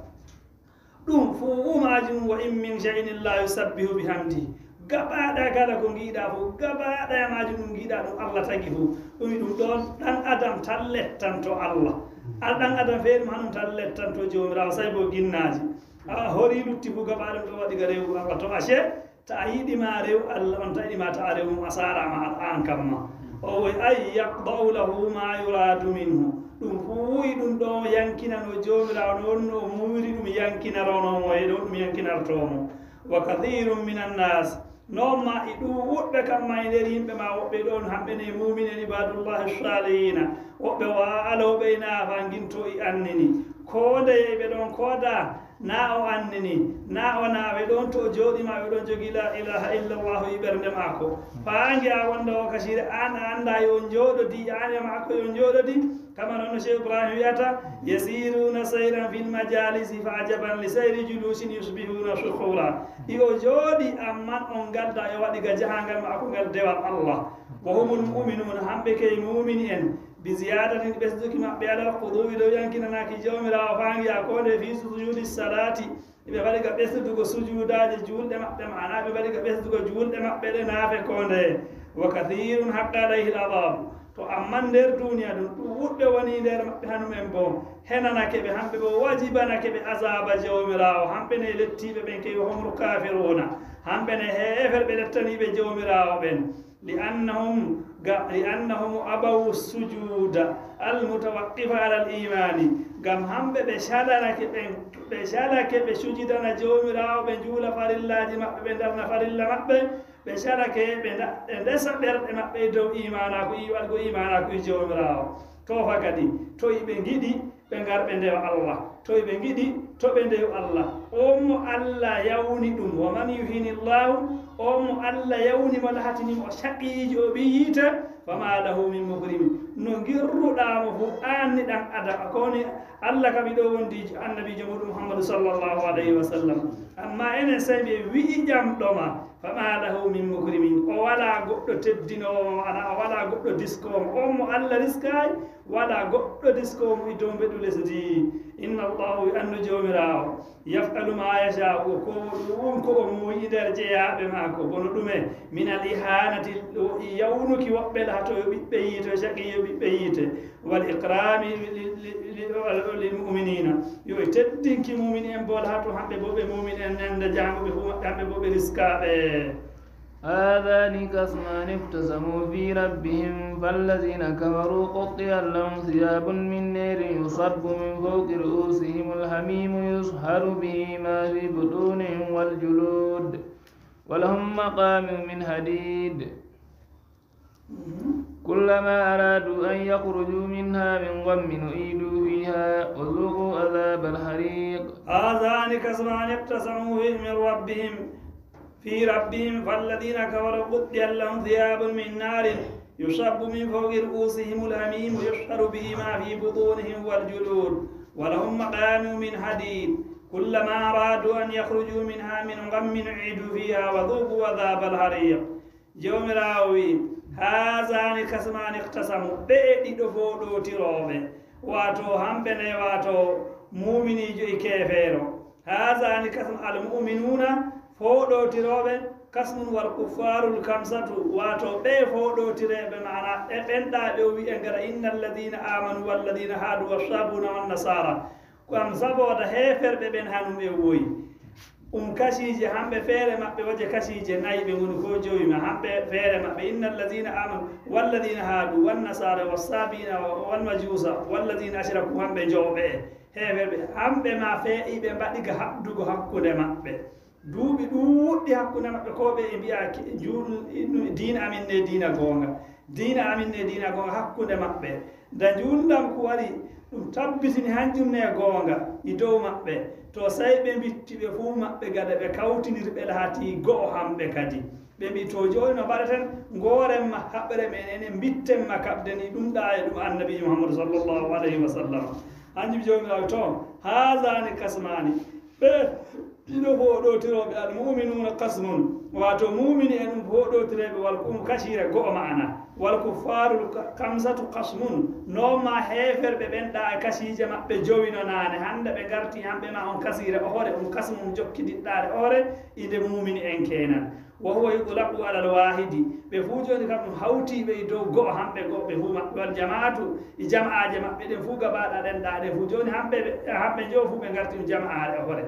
Ɗum fuu majum, wa in min shay'in illa yusabbihu bihamdi. Gaba ɗaya kala ko ngiɗa fuu, gaba ɗaya majum ɗum ngiɗa ɗum Allah tagi fuu. Ɗum ɗum ɗon ɗan adam tan lettanto Allah. Al ɗan adam feere ɗum hanum tan lettanto Joomiraawo, sai bo ginnaaji. A hori lutti fuu gaba ɗum ɗo waɗi ga rewu Allah. To ashe ta a yiɗi ma rew Allah on, ta a yiɗi ma ta a rew mo, a saara ma al an kamma. O woy ay yaqda'u lahu ma yuradu minhu. Ɗum fuu ɗum ɗo yankinano Joomiraawo, no wonno o muuri ɗum yankinarono mo, e ɗo ɗum yankinarto mo. Wa kathirun minan nas, non ma e ɗuuɗɓe kamma e nder yimɓe ma, woɓɓe ɗon hamɓe ne muuminen, ibadullahi salihina, woɓɓe wa alawɓe e naafa nginto e annini. Ko ndeye ɓe ɗon kooda, na o annini, na o naawe ɗon to o jooɗi ma ɓe ɗon jogi la ilaha illallahu e ɓernde maako. Faa ngi'a wonde o kasiire an a annda yo njooɗodi, an e maako yo njooɗodi. Kama non no Sheikh Ibrahim wi'ata, yasiruna sayran fil majalisi fa ajaban li sayri julusin yusbihuna sukhura. Iɓe jooɗi, amman on ngadda e waɗi ga jahangal maako ngal dewal Allah. Wa humul mu'minuna, hamɓe kay mu'mini en, bi ziyadatin ɓesduki maɓɓe alal quduwi dow yankinanaki Jawmiraawo, faa ngi'a ko nde fi sujudi salati. Iɓe mbaɗi ga ɓesdugo sujuudaaji juulɗe maɓɓe, maana ɓe mbaɗi ga ɓesdugo juulɗe maɓɓe ɗe naafe ko ndeye. Wa kathirun haqqa alayhi al-adhabu. To amman nder duuniya ɗum, ɗum wuɗɓe woni nder maɓɓe hanumen bo. Henanake ɓe, hamɓe bo wajibanake ɓe azaaba Jawmiraawo. Hamɓe ne lettiiɓe ɓen kay, wa humul kafiruna. Hamɓe ne heeferɓe lettaniiɓe Jawmiraawo ɓen. Li'annahum, ga, li'annahum abawu sujuda al-mutawaqqifa ala al-imani. Ngam hamɓe ɓe calanake ɓen, ɓe calake ɓe sujidana Jawmiraawo, ɓe njuula farillaaji maɓɓe, ɓe ndarna farilla maɓɓe, ɓe calake ɓe nda-, ɓe ndesa ɓerɗe maɓɓe e dow imaanaaku, e waɗgo imaanaaku e Jawmiraawo. To fa kadi, to iɓe ngiɗi, ɓe ngar ɓe ndewa Allah. To ɓe ngiɗi, to ɓe ndewa Allah. On mo Allah yawni ɗum, wa man yuhini Allahu, on mo Allah yawni mo lahatini mo shaqiijo, o ɓii yiite, fama lahu min mukrimin. No ngirruɗaa mo fu, aan ni ɗan adam, ko woni Allah kam e ɗo wondi annabiijo muɗum Muhammadu sallallahu alayhi wa sallam. Amma enen sai ɓe wi'i ƴamɗo ma, fama lahu min mukrimin. O walaa goɗɗo teddinoowo mo, ana o walaa goɗɗo diskoowo mo. On mo Allah riskaay, walaa goɗɗo diskoowo mo e dow mbeɗu lesdi. Inna Allahu, annu Joomiraawo, yaf'alu ma yasha'u, ko ɗum ko o muuyi nder jeyaaɓe maako. Bono ɗume? Min al ihanati, o yawnuki woɓɓe lahato yo ɓiɓɓe yiite, o shaqiyo ɓiɓɓe yiite. Wal ikrami li, li, li, li, lil mu'minina, yo e teddinki mu'min en bo lahato hamɓe bo ɓe mu'min en ñande jaango ɓe fu maɓɓe hamɓe bo ɓe riskaaɓe. هذان خصمان اختصموا في ربهم فالذين كفروا قطع لهم ثياب من نار يصب من فوق رؤوسهم الحميم يصهر به ما في بطونهم والجلود. ولهم مقامع من حديد. كلما أرادوا أن يخرجوا منها من غم أعيدوا فيها وذوقوا عذاب الحريق. هذان خصمان اختصموا في من ربهم في ربهم فالذين كفروا قطعت لهم ثياب من نار يصب من فوق رؤوسهم الحميم يصهر به ما في بطونهم والجلود ولهم مقامع من حديد كلما أرادوا أن يخرجوا منها من غم أعيدوا فيها وذوقوا عذاب الحريق. Jawmiraawo wi'i, Haazaani kasmaani iqtasamu, ɓe'e ɗiɗo fooɗootirooɓe, waato hamɓe ne, waato muuminiijo e keefeero. Haazaani kasm-, al-mu'minuuna, fooɗootirooɓe, kasmun wal kuffaarul kamsatu, waato ɓe fooɗootireeɓe, maana e ɓen ɗaa ɓe o wi'i e ngara, Inna alladhiina aamanu walladhiina haadu wassaabuuna wannasaara. Ko am sabooda heeferɓe ɓen hanum e woyi. Um kasiije hamɓe feere maɓɓe waje kasiije nayi ɓe ngoni ko jowi ma hamɓe feere maɓɓe. Inna alladhiina aamanu walladhiina haadu wannasaara wassaabiina walmajuusa walladhiina ashraku hamɓe jowo ɓe. Heeferɓe hamɓe ma fee'i ɓe mbaɗi ga haɓdugo hakkunde maɓɓe. Duuɓi ɗuuɗɗi hakkunde maɓɓe ko ɓe e mbi'a ke-, juul-, inu-, diina amin ne diina goonga. Diina amin ne diina goonga hakkunde maɓɓe. Nda njuulndam ku wari, ɗum tabbitini hanjum ne goonga e dow maɓɓe. To sey ɓe mbitti ɓe fuu maɓɓe gada ɓe kawtindiri ɓe laati go'o hamɓe kadi. Ɓe mbi to jooni no mbaɗeten, ngooren ma haɓre men enen mbitten ma kaɓden e ɗum ɗa e ɗum Annabi Muhammadu sallallahu alayhi wa sallam. Hanjum Joomiraawo to, haazaani kasmaani. Ɓe ɗiɗo fooɗootirooɓe, al-mu'minuuna qasmun, waato muumini en ɗum fooɗootireeɓe, wal kum kasiira go'o ma'ana, wal kuffaaru ka-, kamsatu qasmun, non ma heeferɓe ɓen ɗa e kasiije maɓɓe jowi no naane, hannde ɓe ngarti hamɓe ma on kasiira ohore, on kasmun jokkidiɗɗaare ohore, inde muumini en keenan. Wa huwa yutlaqu alal waahidi, ɓe fuu jooni kam ɗum hawtii ɓe e dow go'o hamɓe go'o ɓe fuu maɓɓe, wal jamaatu e jama'aaje maɓɓe ɗen fuu gabaɗa ɗen ɗa ɗen fuu jooni hamɓe ɓe, hamɓe jowo fuu ɓe ngarti ɗum jama'aare ohore.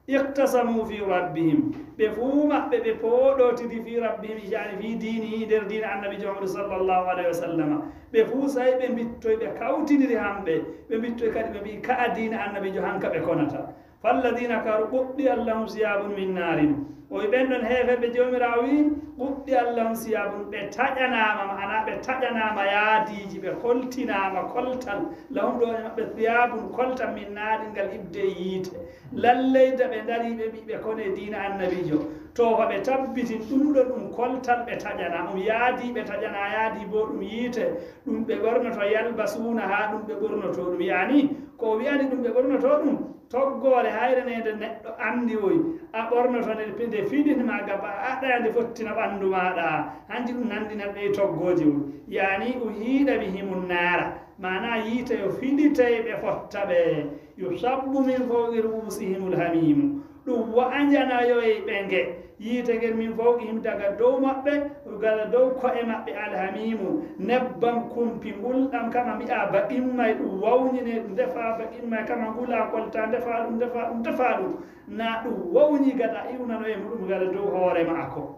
Iqtasamu fi rabbihim. Ɓe fuu maɓɓe ɓe pooɗotiri fi rabbihim, yani fi diinihi, nder diina Annabiijo Muhammadu sallallahu alayhi wa sallama. Ɓe fuu sey ɓe mbittoy, ɓe kawtindiri hamɓe, ɓe mbittoy kadi ɓe mbi'i ka'a diina Annabiijo hanka ɓe konata. Falladina kafaru qutti'at lahum siyabun min narin. O wi ɓen ɗon heeferɓe Joomiraawo wi, qutti'at lahum siyabun, ɓe taƴanaama, ma'ana ɓe taƴanaama yaadiiji, ɓe koltinaama koltal, lahum ɗo e maɓɓe siyabun, koltal min narin ngal ibde e yiite. Lalley da ɓe ndarii ɓe mbii ɓe kone diina Annabiijo. To fa ɓe tabbitin ɗum ɗo ɗum koltal ɓe taƴanaa, ɗum yaadi ɓe taƴanaa, yaadi boo ɗum yiite, ɗum ɓe ɓornoto yalbasuuna haa ɗum ɓe ɓornoto ɗum. Yaani, ko o wi'ani ɗum ɓe ɓornoto ɗum, toggoore hayre nde neɗɗo anndi woy, a ɓornoto nde, nde fiɗin ma gaba, a ɗaya nde fottina ɓanndu maaɗa, hanji ɗum nanndina ɓe toggooje woy. Yaani, o yiiɗa bihimun naara, maanaa yiite yo fiɗitey ɓe fotta ɓe. Yusabbu min fawqi ru'usihimul hamimu. Ɗum wa'anjanayoy ɓe nge. Yiite ngen min fawqihim daga dow maɓɓe, daga dow ko'e maɓɓe alhamimu. Nebbam kumpi ngulɗam kama mbi'a ba immay ɗum wawñine, ɗum defa ba immay kama ngula kolta, defa ɗum, defa ɗum, defa ɗum. Na ɗum wawñi gada iwnanoye muɗum gada dow hoore ma'ako.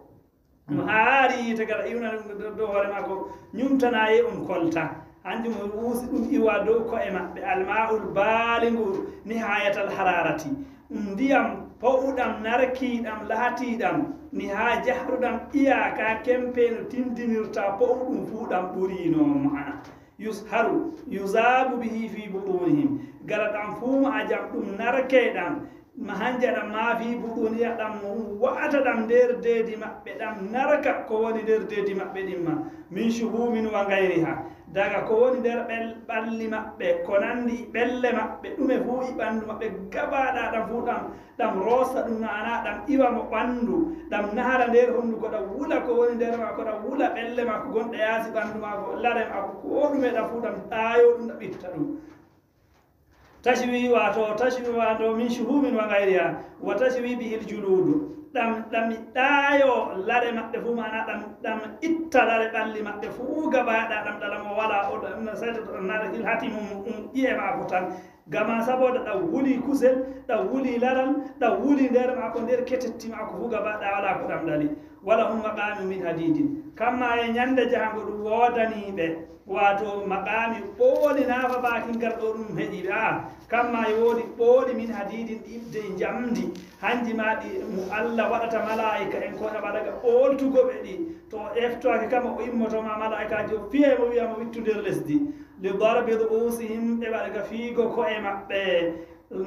No haari yiite gada iwna ɗum dow hoore makko, ñumtana ye um kolta. Hanjum o wuusi ɗum iwa dow ko'e maɓɓe. Alma'ul baaligu nihayatal hararati. Ɗum ndiyam powɗam, narkiiɗam, lahatiiɗam, niha jahruɗam, iyaka kempe no tindinirta powɗum fuu ɗam ɓuriino ma'ana. Yusharu, yuzaabu bihi fi butunihim. Gara ɗam fuu ma'ajam ɗum narkey ɗam, ma hanja ɗam ma fi butuniya ɗam wa'ata ɗam nder deedi maɓɓe, ɗam narka ko woni nder deedi maɓɓe ɗin ma. Min shuhumin wa gayriha. Daga ko woni nder ɓel-, ɓalli maɓɓe, ko nandi ɓelle maɓɓe, ɗume fuu e ɓandu maɓɓe gabaɗa ɗam fuu ɗam, ɗam roosa ɗum, ma'ana ɗam iwa mo ɓandu, ɗam nahara nder honduko, ɗam wula ko woni nder maako, ɗam wula ɓelle maako gonɗe yaasi ɓandu maako, lare maako, ko ɗume ɗam fuu ɗam ɗaayo ɗum, ɗam itta ɗum. Tashwi, wato tashwi, wato min shuhumin wa gayriha, wa tashwi bihil juludu. Ɗam, ɗam ɗaayo lare maɓɓe fuu, ma'ana ɗam, ɗam itta lare ɓalli maɓɓe fuu gabaɗa ɗam, ɗala mo wala o ɗam, sai to ɗam nara hil hati mum, um, iye maako tan. Gama saboda ɗa wuli kusel, ɗa wuli laral, ɗa wuli nder maako, nder ketetti maako fu gaba ɗaya wala ko ɗam ɗali. Wala hum maqamu min hadidin. Kamma e ñande jahango ɗum woodani ɓe, wato maqami ɓooli nafa bakingal ɗo ɗum heƴi ɓe. A, kamma e woodi ɓooli min hadidin ɗiɗde njamndi. Hanji ma ɗi mo Allah waɗata malaa'ika en ko waɗa ga ɓooltugo ɓe ɗi. To o eftoaki kama o immoto ma malaa'ikaajo fiye mo wi'a mo wittu nder lesdi. Li darbi ru'usihim, ɓe waɗa ga fiigo ko'e maɓɓe.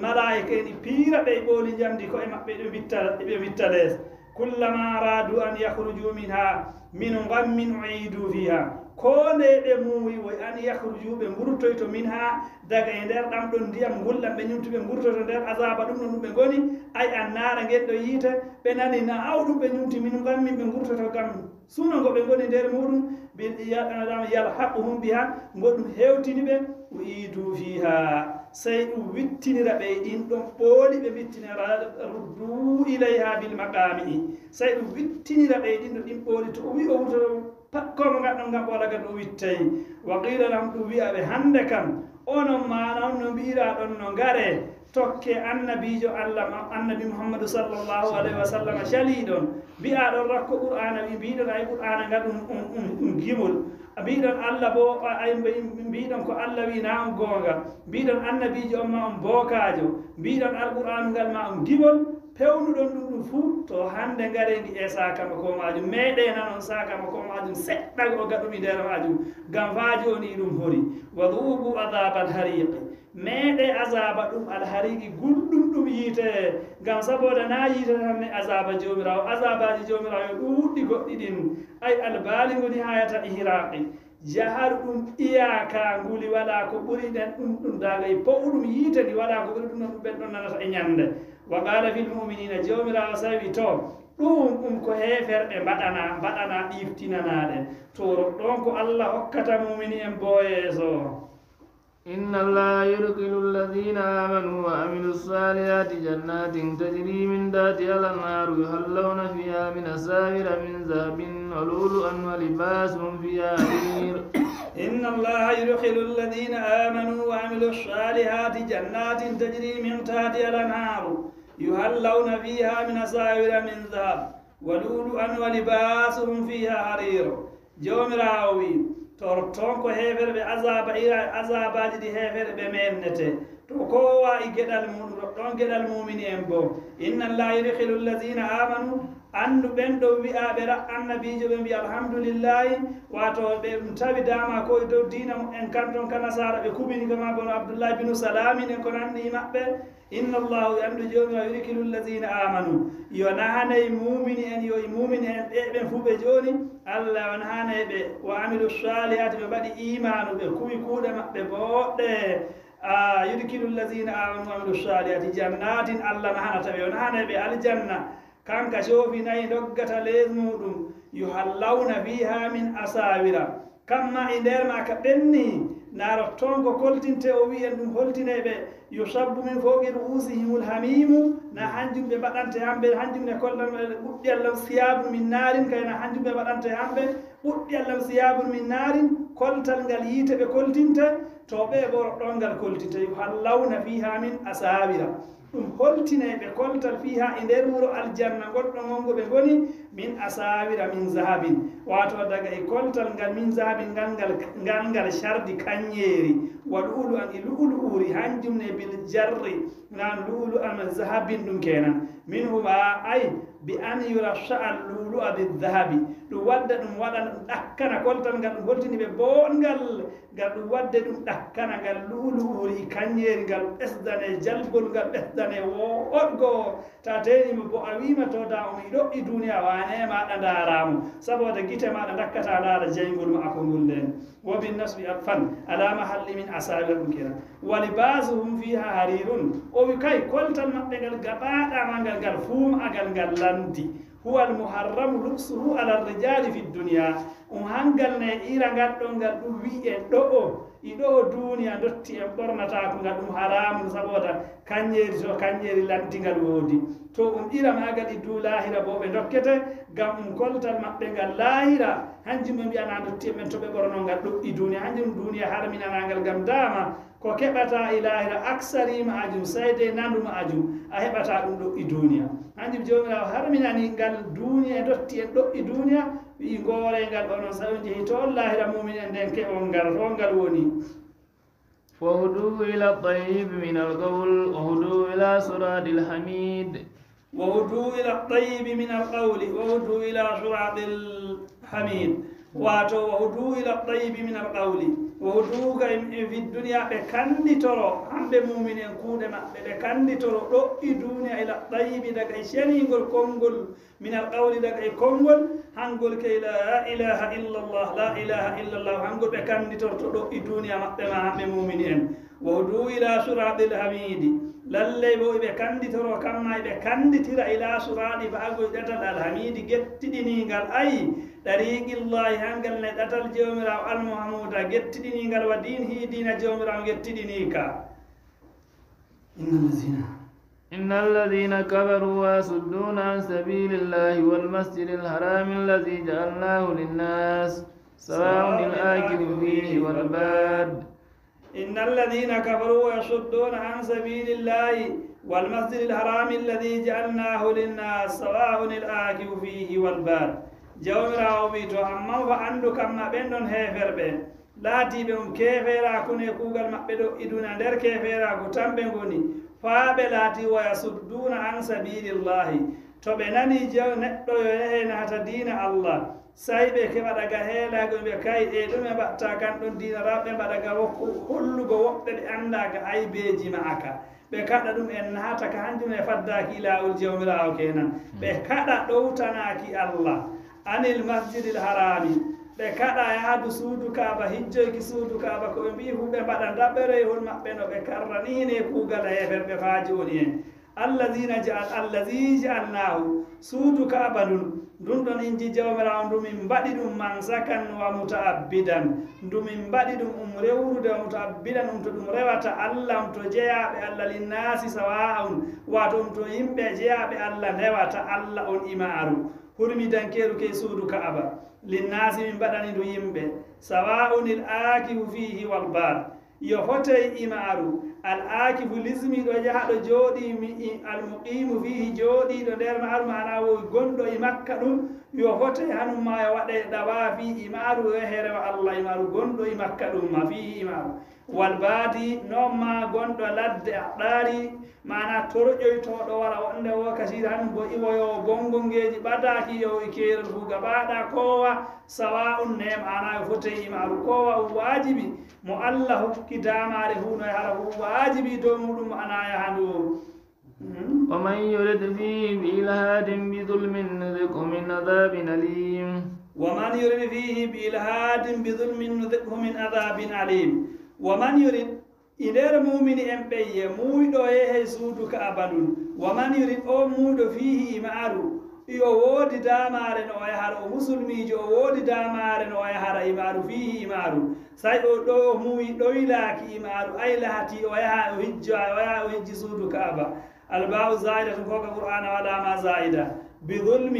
Malaa'ika en piira ɓe ɓooli njamndi ko'e maɓɓe ɓe witta, ɓe witta les. Kullama aradu an yakhruju minha min ghammin u'idu fiha. Ko nde ɓe muuyi woy an yakhruju ɓe mburtoyto minha daga e nder ɗam ɗon ndiyam ngulɗam ɓe ñumti ɓe mburtoyto nder azaba ɗum ɗon ɗum ɓe ngoni. Ay an naara ngen ɗo yiite ɓe nani na aw ɗum ɓe ñumti min ghammin ɓe mburtoyto gam suno ngo ɓe ngoni nder muɗum. Bil ya-, yalhaquhum biha, ngo ɗum hewtini ɓe. U'idu fiha, sey ɗum wittinira ɓe e ɗin ɗon ɓooli ɓe wittinira, ruddu ilayha bil maqami'i, sey ɗum wittinira ɓe e ɗin ɗo ɗin ɓooli to o wi o wuto pat ko mo ngal ɗon ngam ɓola gal ɗum wittay. Wa qila lahum, ɗum wi'a ɓe hande kam onon maana on no mbi'ira ɗon no ngare tokke annabiijo Allah ma, annabi Muhammadu sallallahu alaihi wa sallam caliɗon. Mbi'aɗon rakko Qur'aana wi mbiɗon ay Qur'aana ngal ɗum, ɗum, ɗum, ɗum gimol. Mbiɗon Allah bo, ay mbi-, mbiɗon ko Allah wi na on goonga. Mbiɗon annabiijo on ma on bookaajo. Mbiɗon Alqur'aanu ngal ma on gimol. Pewnuɗon ɗum ɗum fuu, to hande ngare ngi e sakamako majum. Meeɗe nanon sakamako majum seɗɗa o gaɗumi nder majum. Ngam faa jooni ɗum hori. Wa dhuqu adhabal hariqi. Meeɗe azaaba ɗum alhariqi gulɗum ɗum yiite, ngam saboda na yiite tan ne azaaba Joomiraawo, azaabaaji Joomiraawo yo ɗuuɗɗi goɗɗi ɗin, ay albaligu nihayata ihraqi, jaharu ɗum iyaka nguli, wala ko ɓuri ɗen ɗum, ɗum daga e po'uɗum yiite ndi, wala ko ɓuri ɗum ɗon ɗum ɓen ɗon nanata e ñande. Wa qala fil mu'minina, Joomiraawo sawi to, ɗum, ɗum ko heeferɓe mbaɗana, mbaɗana ɗiftinanaɗe, to ɗon ko Allah hokkata mu'mini en bo yeeso. إن الله يدخل الذين آمنوا وعملوا الصالحات جنات تجري من تحتها الأنهار يحلون فيها من أساور من ذهب ولؤلؤا ولباسهم فيها حرير. إن الله يدخل الذين آمنوا وعملوا الصالحات جنات تجري من تحتها الأنهار يحلون فيها من أساور من ذهب ولؤلؤا ولباسهم فيها حرير. Joomiraawo wi'i, torton ko heeferɓe azaaba ira e azaabaaji ɗi heeferɓe meennete. To koowa e geɗal muuɗum, ɗon geɗal muumini en bo. Inna Allaha yudkhilu allazina amanu, anndu ɓen ɗon wi'aaɓe ra annabiijo ɓe mbi'a alhamdulillahi, waato ɓe ɗum tawi dama ko e dow diina mu'en kan ton ka nasaara ɓe kubini kama bono Abdullahi binu Salamin en ko nanndi maɓɓe. Inna Allaha, yo anndu Joomiraawo, yudkhilu allazina amanu, yo nahanay muumini en, yo e muumini en ɓe ɓen fuu ɓe jooni, Allah yo nahanay ɓe, wa amilu salihati, ɓe mbaɗi iimaanu, ɓe kuwi kuuɗe maɓɓe booɗɗe. A, yudkhilu allazina amanu wa amilu salihati jannatin, Allah nahanata ɓe, yo nahanay ɓe aljanna. Kanka coofi nayi doggata lees muuɗum, yuhallawna fiha min asawira. Kamma e nder ma ka ɓenni, na rotton ko koltinte, o wi'i en ɗum holtinay ɓe, yusabbu min fawqi ru'usihimul hamimu, na hanjum ɓe mbaɗante hamɓe, hanjum ne koltan ɓuɗɗi Allah siyabun min narin, kay na hanjum ɓe mbaɗante hamɓe, ɓuɗɗi Allah siyabun min narin, koltal ngal yiite ɓe koltinte, to ɓe bo rotton ngal koltinte, yuhallawna fiha min asawira. Ɗum holtinay ɓe koltal fiha e nder wuro aljanna ngol ɗon wongo ɓe ngoni, min asawira min zahabin, waato daga e koltal ngal min zahabin ngal, ngal, ngal, ngal cardi kanyeeri, wa lu'lu'an e lu'lu'uri, hanjum ne bil jarri, nan lu'lu'an zahabin ɗum kenan. Min huma ay bi an yurasha al lu'lu'a bil zahabi, ɗum wadda ɗum waɗa ɗum ɗakkana koltal ngal ɗum holtini ɓe bongal. Ngal ɗum wadde ɗum ɗakkana ngal lu'ulu'uri e kanyeeri, ngal ɓesdane jalgol, ngal ɓesdane woɗgo. Ta teeni mo bo a wiima to da o mi ɗoɗɗi duniya, wane maɗa ndaara mo, saboda gite maɗa ndakkata ndaara jeyngol ma ako ngol nden. Wo bin nasbi atfan ala mahalli min asawira ɗum kira. Wa libasuhum fiha harirun. O wi kay koltal maɓɓe ngal gaɓaɗa ma ngal, ngal fuum agal ngal landi. Huwa al muharramu lubsuhu ala rijali fi dunya. Um hangal ne ira ngal ɗon ngal ɗum wi'e ɗo'o, i ɗo'o duniya dotti en ɓornata ko ngal ɗum haramun saboda kanyeeri to kanyeeri lanti ngal woodi. To um ira magal i du lahira bo ɓe dokkete ngam um koltal maɓɓe ngal lahira. Hanjum ɓe mbi'ana dotti en ɓen to ɓe ɓorno ngal ɗo'o i duniya. Hanjum duniya harminana ngal ngam dama Ko keɓataa e laahira aksari ma'ajum, sey de nandu ma'ajum, a heɓataa ɗum ɗo e duuniya. Hanjum Joomiraawo harminani ngal duuniya e ndotti en ɗo e duuniya, wi'i ngooree ngal onon, sey on jehi toon laahira muumin en nden keɓon ngal, toon ngal woni. وهدوا إلى الطيب من القول وهدوا إلى صراط الحميد. وهدوا إلى الطيب من القول وهدوا إلى صراط الحميد. Wato, وهدوا إلى الطيب من القول. وهدوا كي في الدنيا ɓe kannditoro, hamɓe muumin en kuuɗe maɓɓe, ɓe kannditoro ɗo e duuniya إلى الطيب daga e ceniingol konngol, من القول daga e konngol, hangol kay لا إله إلا الله، لا إله إلا الله, hangol ɓe kannditorto ɗo e duuniya maɓɓe ma hamɓe muumin en. وهدوا إلى صراط الحميد. Lallay bo iɓe kannditoro kamma iɓe kannditira إلى صراط fa'agoy ɗatal الحميد gettiɗiniingal, ay, طريق الله, hangal ne ɗatal Joomiraawo المحمود gettiɗiniingal, ودينه diina Joomiraawo gettiɗiniika. إن الذين إن الذين كفروا ويصدون عن سبيل الله والمسجد الحرام الذي جعلناه للناس سواء الآكف فيه والباد. إن الذين كفروا ويصدون عن سبيل الله والمسجد الحرام الذي جعلناه للناس سواء الآكف فيه والباد. Jawmiraawo wi'i, to ammaa fa anndu kamma ɓen ɗon heeferɓe, laatiiɓe on keefeeraaku ne kuugal maɓɓe ɗo e duuniya, nder keefeeraaku tan ɓe ngoni, faa ɓe laati, ويصدون عن سبيل الله, to ɓe nani jew neɗɗo yo yahe nahata diina Allah, sey ɓe keɓa daga heelaago, ɓe kay e ɗume mbaɗta kan ɗon diina, raa ɓe mbaɗa ga wokku hollugo woɓɓe ɓe anndaa ga aybeeji ma'aka. Ɓe kaɗa ɗum en nahata ka hanjum e faddaaki laawol Jawmiraawo keenan. Ɓe kaɗa ɗowtanaaki Allah. عن المسجد الحرام. Ɓe kaɗa yaadu suudu Kaaba, hijjoyki suudu Kaaba, ko ɓe mbi'i fu ɓe mbaɗa ndaɓereehol maɓɓe no ɓe karrani hine kuugal heeferɓe faa jooni en. الذين جعل، الذي جعلناه, suudu Kaaba ndun, ndun ɗon inji Jawmiraawo ndu min mbaɗi ɗum منسكا ومتعبدا, ndu min mbaɗi ɗum um rewrude, ومتعبدا, um to ɗum rewata Allah, um to jeyaaɓe Allah, للناس سواء, waato um to yimɓe jeyaaɓe Allah ndewata Allah on e ma'aru. Hurmidankeeru key suudu Kaaba, للناس, min mbaɗani ndu yimɓe, سواء العاكف فيه والباد. Yo fotey e ma'aru, العاكف, lizmiiɗo yaha ɗo jooɗii, mi-, i-, المقيم فيه, jooɗiiɗo nder ma'aru, ma'ana wo gonɗo e Makka ɗum, yo fotey hanum maa yo waɗey ɗawaafi e ma'aru, yo yahe rewa Allah e ma'aru, gonɗo e Makka ɗum ma, فيه, e ma'aru. والباد, non maa gonɗo ladde a ɗaari, ma'ana torƴoytooɗo wara wonde wo kasira hanum bo iwoyoowo bongongeeji ɓadaaki yo e keerol fu gabaɗa koowa, سواء, ne ma'ana yo fotey e ma'aru, koowa um waajibi, mo Allah hokki daamaare fu no yahara fu waajibi dow muɗum ma'ana yahandu. Mhm. ومن يرد فيه بإلحاد بظلم نذقه من عذاب أليم. ومن يرد فيه بإلحاد بظلم نذقه من عذاب أليم. ومن يرد, e nder muumini en ɓeyye, muuyɗo yehey suudu Kaaba ndun. ومن يرد, o muuyɗo, فيه, e ma'aru, yo woodi daamaare no o yahara, o musulmiijo, o woodi daamaare no o yahara e ma'aru, فيه, e ma'aru. Sey o ɗo o muuyi ɗoylaaki e ma'aru, ay lahati o yaha o hijjo, o yaha o hijji suudu Kaaba. الباء زائدة, ko ka Qur'aana waɗaama zaa'ida. بظلم,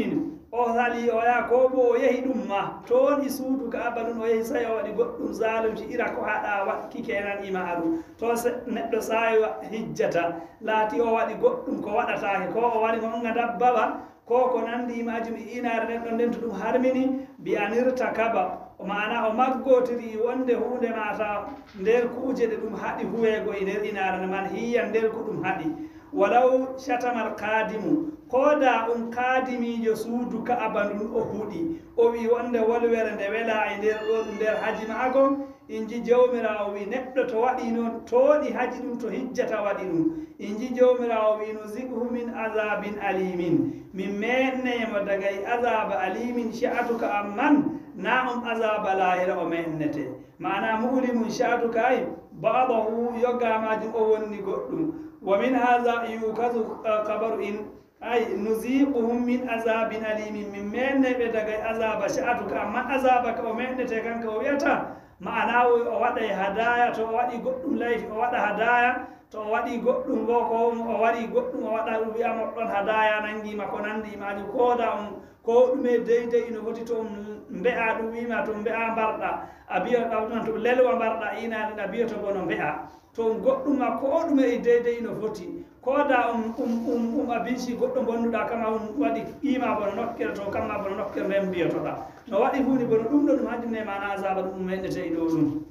o salii o yaha, ko bo o yehi ɗum ma, toon e suudu Kaaba ndun o yehi, sey o waɗi goɗɗum zaalumci, ira ko haɗa waɗki keenan e ma'aru. To se-, neɗɗo saa'i wa-, hijjata, laati o waɗi goɗɗum ko waɗataake, ko o waɗi ngonga dabbawa, ko ko nanndi e maajum e inaare nden ɗon nden to ɗum harmini, بأن ارتكب, o ma'ana o maggotiri wonde huunde mata nder kuuje ɗe ɗum haɗi huweego e nder inaare nden, منهيا, nder ko ɗum haɗi. ولو شتم القادم, ko da on kaadimiijo suudu Ka'aba ndun o huɗi, o wi'i wonde wolwere nde welaa e nder ɗo ɗum nder haji ma'ako, inji Jawmiraawo wi'i neɗɗo to waɗi non tooɗi haji ɗum to hijjata waɗi ɗum. Inji Jawmiraawo wi'i نذقه من عذاب أليم. Min meeɗney mo daga e azaaba أليم, ca'atuka amman, na on azaaba laahira o meeɗnete. Ma'ana مؤلم, ca'atuka ay, بعضه, yoga maajum o wonni goɗɗum. ومن هذا يؤخذ خبر إن, ay, نذيقهم من عذاب أليم, min meeɗney ɓe daga e azaaba ca'atuka, amman azaaba ka o meeɗnete kan ka o wi'ata, ma'ana o, o waɗay hadaaya, to o waɗi goɗɗum layfi o waɗa hadaaya, to o waɗi goɗɗum bo ko o waɗi goɗɗum o waɗa ɗum wi'a moɗɗon hadaaya nangi ma ko nandi e maajum, ko da on ko ɗume deydey ino foti to on mbe'a ɗum wi'ima to on mbe'a mbarɗa, a bi'a ɗawɗon to lelwa mbarɗa inaɗen a bi'a to bono mbe'a. To goɗɗum ma ko ɗume e deydey no foti. Ko da um, um, um, um abinci goɗɗo bonnuɗa kama um waɗi qima bono nokkere to kamma bono nokkere nden mbiyotoɗa. No waɗi huuni bono ɗum ɗo ɗum hanjum ne mana azaba ɗum meɗɗete e ɗo ɗum.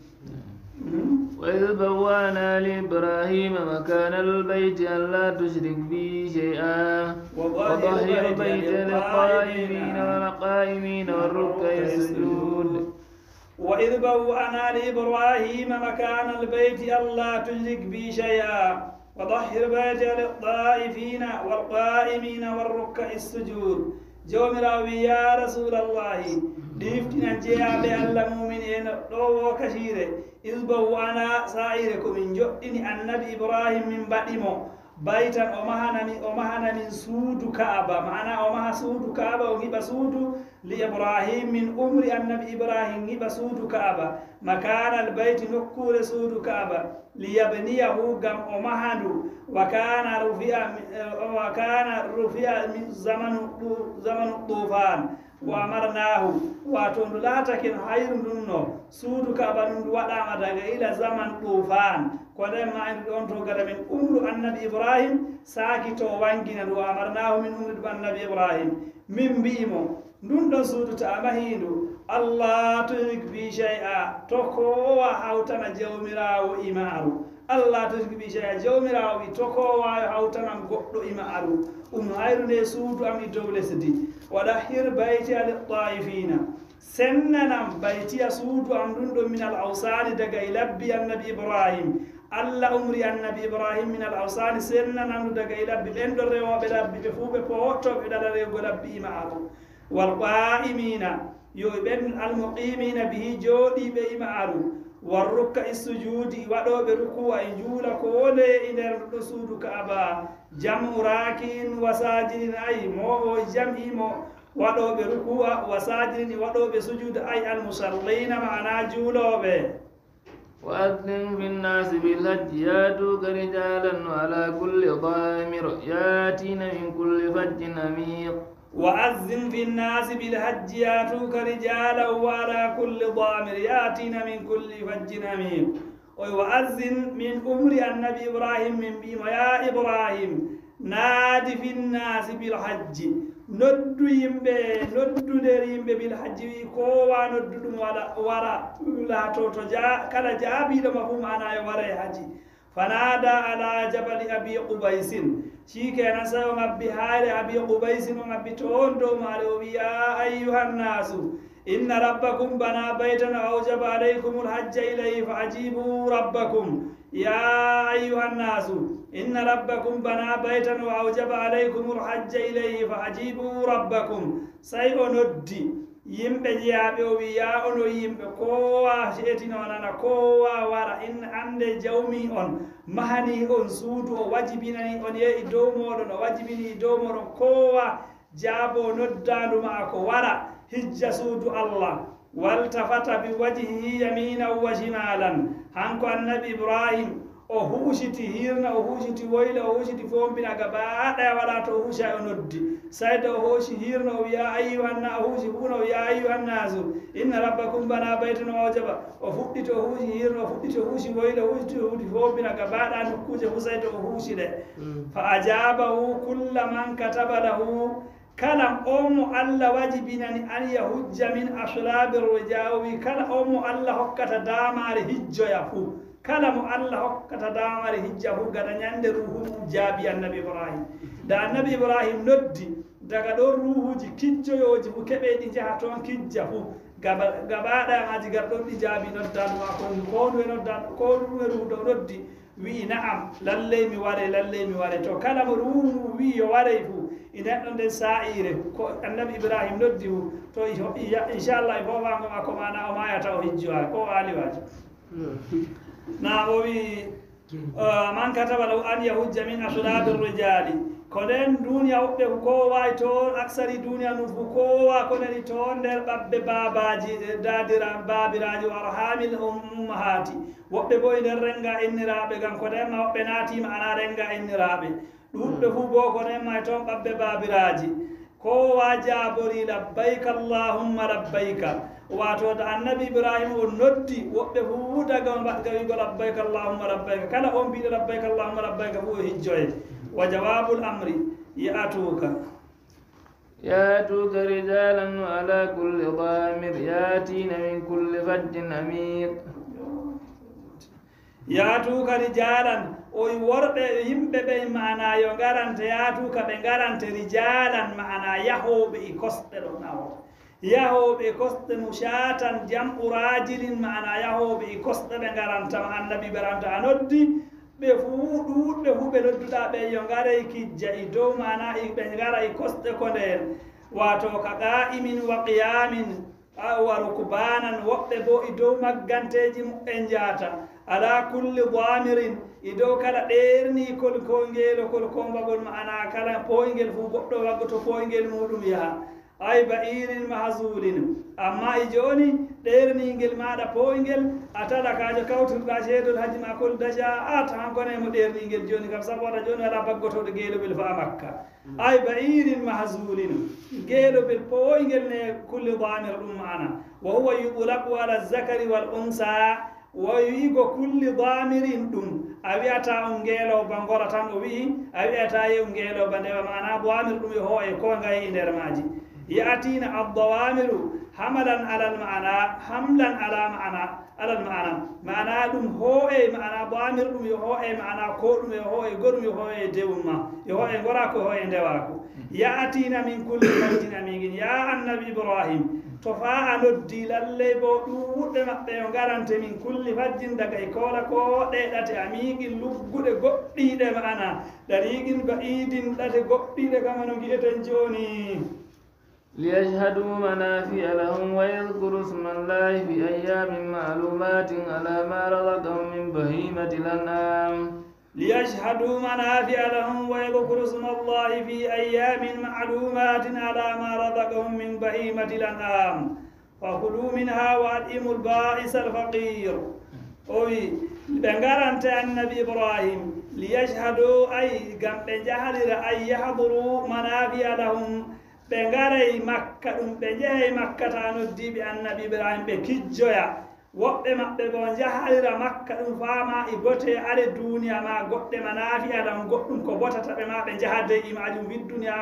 Mhm. وإذ بوأنا لإبراهيم مكان البيت ألا تشرك بي شيئا وطهر بيتي للطائفين والقائمين والركع السجود. وإذ بوأنا لإبراهيم مكان البيت ألا تشرك بي شيئا وطهر بيتي للطائفين والقائمين والركع السجود. Jawmiraawo wi, yaa Rasuulallahi, ɗiftinan jeyaaɓe Allah muumin en ɗo wokasiire, إذ بوأنا, saa'iire ko min njoɗɗini Annabi Ibrahim min mbaɗi mo, baytan o mahana min, o mahana min suudu Ka'aba, ma'ana o maha suudu Ka'aba, o nyiɓa suudu li Ibrahim, min umri Annabi Ibrahim nyiɓa suudu Ka'aba, مكان البيت, nokkuure suudu Ka'aba, ليبنيه, ngam o maha ndu, وكان رفيع, وكان رفيع من زمن, زمن الطوفان, وأمرناه, wato ndu laatake no hayru ndun no, suudu Ka'aba ndun ndu waɗaama daga ila zaman tufan, ko nden ma e ndu ɗon to gada min umru Annabi Ibrahim saakito wangina ndu, وأمرناه, min umri ɗum Annabi Ibrahim, min mbi'i mo, ndun ɗon suudu ta a mahi ndu, ألا تشرك بي شيئا, to koowa hawtana Jawmiraawo e maaru. ألا تشرك بي شيئا, Jawmiraawo wi, to koowa hawtanan goɗɗo e maaru. Um hayru nde suudu am e dow lesdi. وطهر بيتي للطائفين. Sennanam baytiya suudu am ndun ɗon من الأوثان daga e labbi Annabi Ibrahim. Allah umri Annabi Ibrahim من الأوثان, sennanam ndu daga e labbi. Ɓen ɗon rewooɓe labbi ɓe fuu ɓe powottooɓe ɗala rewgo labbi e maaru. والقائمين, yo e ɓen المقيمين به, jooɗiiɓe e maaru. والركع السجود, waɗooɓe rukuu'a e njuula ko wole e nder ɗo suudu Ka'aba. جمع راكع وساجد, ay, mo o jam'i mo waɗooɓe rukuu'a, وساجد, e waɗooɓe sujuuda, ay, المصلين, ma'ana juulooɓe. وأذن في الناس بالحج يأتوك رجالا وعلى كل ضامر يأتين من كل فج عميق. وأذن في الناس بالحج يأتوك رجالا وعلى كل ضامر يأتين من كل فج عميق. Oy, وأذن, min umri Annabi Ibrahim, min mbi'i mo, yaa Ibrahim, ناد في الناس بالحج, noddu yimɓe, noddu nder yimɓe بالحج, wi koowa noddu ɗum wala, wara, laato to ja, kala jaabiiɗo ma fuu ma'ana yo wara e haji. فنادى على جبل أبي قبيس. Shikenan sai o ngabbi hayre Abi Qubaisin, o ngabbi to on dow maare, o wi, يا أيها الناس إن ربكم بنى بيتا وأوجب عليكم الحج إليه فأجيبوا ربكم. يا أيها الناس إن ربكم بنى بيتا وأوجب عليكم الحج إليه فأجيبوا ربكم. Sai o noddi yimɓe jeyaaɓe, o wi, yaa onon yimɓe, koowa heɗino nana, koowa wara, in annde jawmi on mahani on suudu, o wajibinani on e dow mooɗon, o wajibini e dow mooɗon, koowa jaabo noddaandu ma'ako, wara hijja suudu Allah. والتفت بوجهه يمينا وشمالا. Hanko Annabi Ibrahim, o huusiti hirna, o huusiti woyla, o huusiti fombina gaba ɗaya, wala to o huusa o noddi. Sai da o hoosi hirna, o wi, يا أيها الناس, o huusi fuu na, o wi, يا أيها الناس إن ربكم بنى بيتا وأوجب. O fuɗɗiti o huusi hirna, o fuɗɗiti o huusi woyla, o huusiti o huusi fombina gaba ɗaya nokkuuje fuu, sai da o huusi ɗe. فأجابه كل من كتب له. Kala on mo Allah wajibinani أن يحج من أصلاب الرجال, o wi kala on mo Allah hokkata daamaare hijjoya fuu, kala mo Allah hokkata daamaare hijja fuu, gada ñande ruuhu mum jaabi Annabi Ibrahim. Da Annabi Ibrahim noddi, daga ɗon ruuhuuji kijjoyooji fuu keɓe ɗi njaha toon kijja fuu, gaba, gaba ɗaya maaji gar ɗon ɗi jaabi noddaandu maako, ko ndu e noddaandu, ko ndu e ruuhu ɗo noddi, wi'i, na'am, lalley mi waray, lalley mi waray. To kala mo ruuhu mum wi'i yo waray fuu, e nden ɗon nden saa'iire ko Annabi Ibrahim noddi fuu, to i, i, inchallah e foofaango maako maana o maayata o hijjoya, ko o aali waaji. Na o wi'i, eh, من كتب له أن يحج من أصلاب الرجال. Ko nden duniya woɓɓe ko koowa e toon, aksari duniya ndun fuu koowa ko nani toon nder ɓabbe baabaaji, eh, daadira-, baabiraaji, وأرحام الأمهات. Woɓɓe boo e nder rennga inniraaɓe, ngam ko nden ma woɓɓe naati ma'ana rennga inniraaɓe. Ɗuuɗɓe fuu boo ko nden ma e toon ɓabbe baabiraaji. Koowa jaaborii, لبيك اللهم لبيك. Wato da annabi Ibrahim on noddi woɓɓe fuu daga mbaɗga wi'go labbayka Allahumma labbayka. Kala on bi'ɗo labbayka Allahumma labbayka fuu o hijjoye. Wa jawabul amri ya'tuka. يأتوك رجالا وعلى كل ضامر يأتين من كل فج عميق. Ya'tuka rijalan, o wi worɓe yimɓe ɓen ma'ana yo ngarante, ya'tuka ɓe ngarante rijalan ma'ana yahooɓe e kosɗe ɗon nawo. Yahooɓe e kosɗe mushatan jam'u rajilin ma'ana yahooɓe e kosɗe ɓe ngaranta ma annabi Ibrahim ta a noddi ɓe fuu ɗuuɗɓe fuu ɓe nodduɗa ɓe yo ngarey kijja e dow ma'ana e ɓe ngara e kosɗe ko ndeen. Wato ka qa'imin wa qiyamin. Awa rukbanan, woɓɓe bo e dow magganteeji muɓɓen njaata. Ala kulli damirin, e dow kala ɗeerniikol koyngeelokol kombagol ma'ana kala pooyngel fuu goɗɗo waggoto pooyngel muuɗum yaha. Ay ba'irin mahzulin, amma e jooni ɗeerniingel maaɗa pooyngel a talakaajo kawtirɗa ceedol haji ma kol daja a ta hankone mo ɗeerniingel jooni kam sabu wata jooni alaa baggotooɗo geelobel fa a makka. Ay ba'irin mahzulin, geelobel pooyngel ne kulli damir ɗum ma'ana. Wa huwa yutlaqu ala zakari wal unsa. Wa wi'igo kulli damirin ɗum a wi'ata on ngeelooba ngora tan o wi'i a wi'ata yew ngeelooba ndewa ma'ana damir ɗum e hoo'e ko ngaye e nder maaji. Ya'tina ad-dawamiru hamalan ala al-ma'ana hamlan ala ma'ana alal ma'ana ma'ana ɗum hoo'e ma'ana damir ɗum yo hoo'e ma'ana ko ɗum yo hoo'e goɗum yo hoo'e dewum ma yo hoo'e ngorako hoo'e ndewako. Ya'tina min kulli fajjin amigin ya annabi Ibrahim to faa a noddi lalley bo ɗuuɗɓe maɓɓe yo ngarante min kulli fajjin daga e koola ko ɗe ɗate amigin lugguɗe goɗɗiiɗe ma'ana ɗariigin ba'idin ɗate goɗɗiiɗe kama no ngi'eten jooni. ليشهدوا منافع لهم ويذكروا اسم الله في أيام معلومات على ما رزقهم من بهيمة الأنعام. ليشهدوا منافع لهم ويذكروا اسم الله في أيام معلومات على ما رزقهم من بهيمة الأنعام فكلوا منها وأطعموا البائس الفقير. O wi ɓe ngarante annabi Ibrahim liyashhadu ay ngam ɓe njahalira ay yahduru manafi'a lahum ɓe ngaray makka ɗum ɓe njehay makka ta noddiiɓe annabi ibrahim ɓe kijjoya. Woɓɓe maɓɓe goo njahalira makka ɗum faama e bote are duuniya ma goɗɗe ma naafiya lan goɗɗum ko botata ɓe ma ɓe njaha dey e maajum bit duuniya.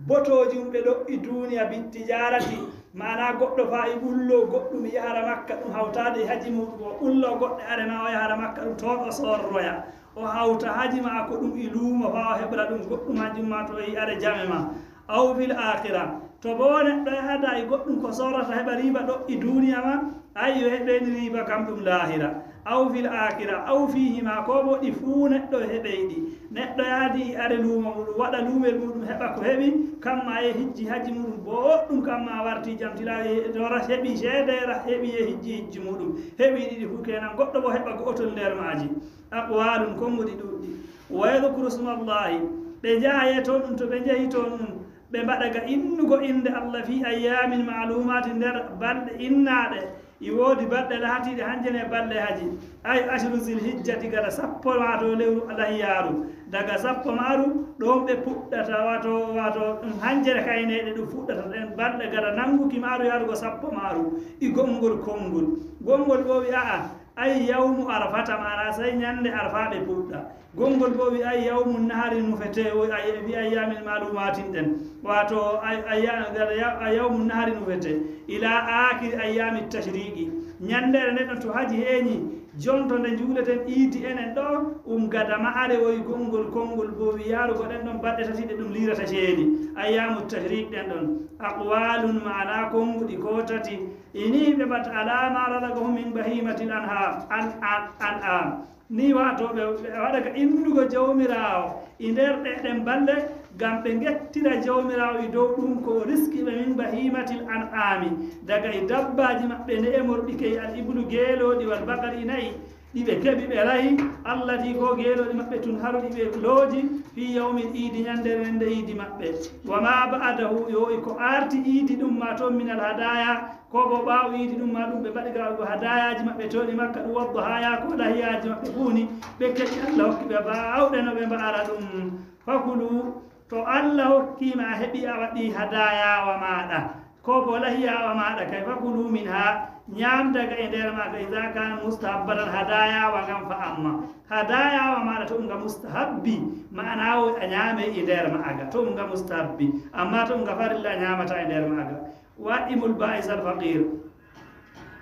Botooji mum ɓe ɗo'i duuniya bit tijaarati. Maana goɗɗo faa e ɓullo goɗɗum yahara makka ɗum hawtaade e haji muuɗum o ɓullo goɗɗe are ma o yahara makka ɗum toon o soorroya. O hawta haji ma ko ɗum e luumo faa o heɓra ɗum goɗɗum hanjum ma to o yi'are jame ma. Aw fil aakhira to boo neɗɗo yahada e goɗɗum ko soorata heɓa riiba ɗo'i duuniya ma. Ay yo heɓeyni riiba kam ɗum laahira. Aw fil aakhira aw fiihima koo boo ɗi fuu neɗɗo heɓey ɗi. Neɗɗo yahdi e are luumo muɗum waɗa luumel muɗum heɓa ko heɓi. Kamma e hijji haji muɗum booɗɗum kamma warti jam tila e tora heɓi ceede ra heɓi e hijji hijji muɗum. Heɓi ɗiɗi fuu kenan goɗɗo boo heɓa go'otol nder maaji. Aqwalun konguɗi ɗuuɗɗi. Wa yadhkuru smallahi ɓe njaha yehi toon ɗum to ɓe njehi toon ɗum ɓe mbaɗa ga innugo innde Allah fii ayyaamin ma'luumaati nder balɗe innaaɗe. E woodi balɗe lahatiiɗe hanjene balɗe haji. Ay ashru zilhijjati gada sappo maato lewru lahiyaaru. Daga sappo maaru ɗoon ɓe puɗɗata wato wato ɗum hanjere kayneeɗe ɗum fuɗɗata ɗen balɗe gada nannguki maaru yarugo sappo maaru. E gonngol konngol gonngol boo wi'a a'a. Ay yawmu arafata maana sey ñande arfaaɓe puɗɗa. Gonngol boo wi'ay yawmu nahari nufete o ay fi ayyamin malumatin ɗen. Wato ay- ayya- gada ya- a yawmu nahari nufete ila akiri ayyami tashriqi. Ñanndere nde ɗon to haji heeñi jonto nde njuuleten iidi enen ɗo um gada ma'are woy gonngol konngol boo wi yaarugo ɗen ɗon baɗɗe tati ɗe ɗum liirata ceeni. Ayyamu tashriq ɗen ɗon aqwalun ma'ana konnguɗi ko tati. Ini ɓe mbatta ala ma razaqahum min bahimatil anha an an an am. Ni wato ɓe ɓe waɗa ka innugo jawmiraawo e nder ɗe ɗen balɗe ngam ɓe ngettira jawmiraawo e dow ɗum ko o riski ɓe min bahimatil an ami daga e dabbaaji maɓɓe ne'e morɗi key al iblu geelooɗi wal bakari e na'i. Ɗi ɓe keɓi ɓe rahi allati ko geelooɗi maɓɓe tun haru ɗi ɓe looji fii yawmin iidi ñannde rende iidi maɓɓe. Wa ma ba'adahu yo e ko arti iidi ɗum ma toon minal hadaya ko bo ɓaawo iidi ɗum ma ɗum ɓe mbaɗi gaɗugo hadayaaji maɓɓe toon e makka ɗum wadduhaya ko lahiyaaji maɓɓe fuu ni. Ɓe keɓi allah hokki ɓe baawɗe no ɓe mba'ara ɗum. Fakulu to allah hokkiima a heɓi a waɗi hadayawa maaɗa. Ko bo lahiyawa maɗa kay, fakulu minha, ñaam daga e nder maga, ida kana mustahabbatan, hadayawa ngam fa amma. Hadayawa maɗa to nga mustahabbi, ma'ana o a ñaame e nder maga, to nga mustahabbi. Amma to nga farilla, a ñaamata e nder maga. Wa imul ba'is al faqir.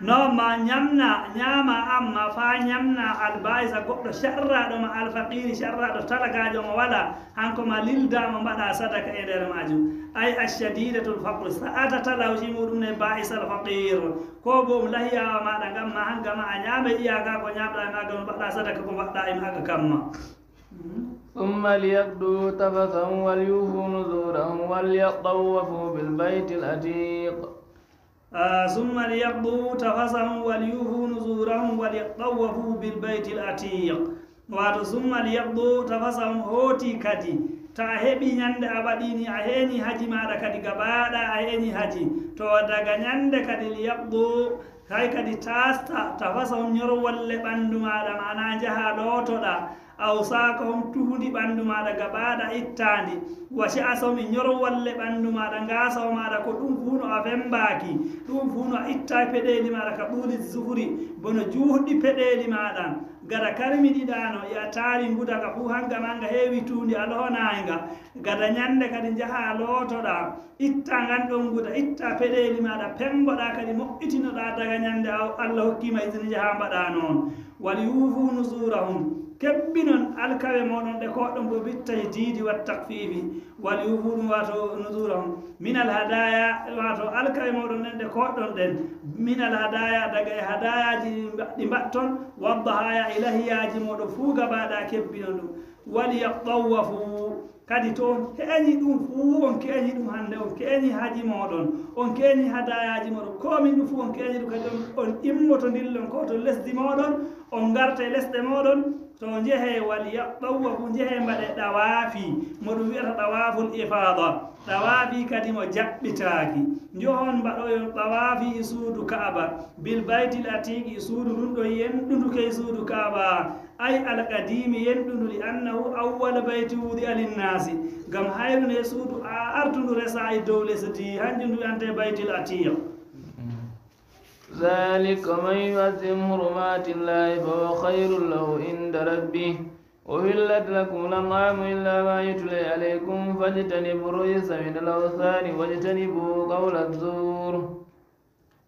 No ma ñamna, ñaama amma fa ñamna al ba'isa goɗɗo sharraɗo ma, al faqiri sharraɗo talakajo mo wala, hanko ma lilda mo mbaɗa sadaka e nder majum. Ay ashadidatul faqr, sa'ata talawji muɗum ne ba'is al faqir. Ko bo um lahiyawa maɗa ngam ma hanga ma a ñaame iyaka ko ñamɗa e maga no mbaɗa sadaka ko mbaɗɗa e maga kamma. Mhm. ثم ليقضوا تفثهم وليوفوا نذورهم وليطوفوا بالبيت العتيق. Ah, summa liyaqdu tafasahum waliyufu nuzurahum waliyatawafu bilbaytil atiq. Wato summa liyaqdu tafasahum, hooti kadi, ta a heɓi ñande a waɗini, a heñi haji maɗa kadi gabaɗa, a heñi haji. To daga ñande kadi liyaqdu, hay kadi tasta tafasahum, ñorwolle ɓandu maɗa, mana jaha ɗotoɗa, awsakahum, tuhudi ɓandu maɗa gabaɗa ittandi, wa sha'asahum, e ñorwolle ɓandu maɗa, ngasawo maɗa, ko ɗum fu no a fembaaki, ɗum fu no a itta peɗeli maɗa ka ɗuli zuhri, bono juuɗi peɗeli maɗa, gada karmiɗiɗano, ya taari nguda ka fu hanga ma nga heewi tuundi a lohonaynga, gada ñande kadi jaha lotoɗa, itta ngan ɗon nguda, itta peɗeli maɗa, pemboɗa kadi moƴƴitinoɗa daga ñande a-, Allah hokkima izini jaha mbaɗa noon. Wal yuufu nuzurahum, kebbinon alkawe moɗon ɗe koɗon bo bittay diidi wat takfifi. Wal yuufu ɗum wato nuzurahum. Min al hadaya, wato alkawe moɗon ɗen ɗe koɗon ɗen. Min al hadaya, daga e hadayaji ɗi mba-, ɗi mbaɗton, waddahaya e lahiyaji moɗon fuu gabaɗa kebbinon ɗum. Wal yatawafu, kadi to on keñi ɗum fuu, on keñi ɗum hannde, on keñi haji mooɗon, on keñi hadayaaji mooɗon, koomin ɗum fuu on keñi ɗum, kadi on, on immotondillon ko to lesdi mooɗon, on ngarta e lesɗe mooɗon, to njehee wal yatawafu, njehee mbaɗee ɗawaafi, mo ɗum wiyata ɗawaaful ifaada. Ɗawaafi kadi mo jaɓɓitaaki. Njohon mbaɗoyon ɗawaafi e suudu Kaaba, bil baytil atiiqi, e suudu ndun ɗo yenɗundu kay suudu Kaaba. Ay alqadiimi yenɗundu, li annahu awwala bayti wudi'a linnaasi, ngam hayru ne suudu a-, artundu resa e dow lesdi, hanjum ndu wiyante baytil atiiq. ذلك ومن يعظم حرمات الله فهو خير له عند ربه. أحلت لكم الأنعام إلا ما يتلى عليكم فاجتنبوا الرجس من الأوثان واجتنبوا قول الزور.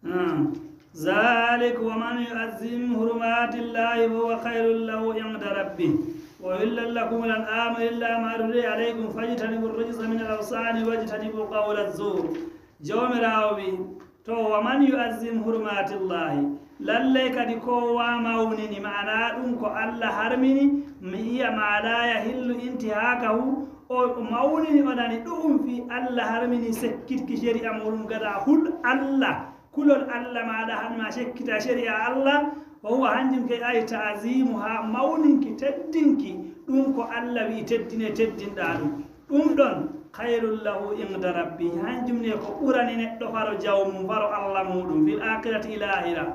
Hmm. Zalik wa man yu'azzim hurumatillahi fa huwa khairul lahu inda rabbih. Wa uhillat lakum al-an'amu illa ma yutla alaykum fajtanibu ar-rijsa min al-awsani wajtanibu qawla az-zur. Jawmiraawo wi, to, wa man yu'azzim hurumatillahi, lallay kadi ko wa mawnini, ma'ana ɗum ko Allah harmini, mi iya ma la yahillu intihakahu, o mawnini o nani ɗu'um fi Allah harmini sekkitki shari'a muɗum gada hul Allah, kulol Allah maɗa han ma sekkita shari'a Allah, wa huwa hanjum kay ay ta'zimu ha mawninki teddinki ɗum ko Allah wi teddine teddinɗa ɗum. Ɗum ɗon khairul lahu inda rabbi, hanjum ne ko ɓurani neɗɗo faro jawmum, faro Allah muɗum, fil akhirati ila ahira.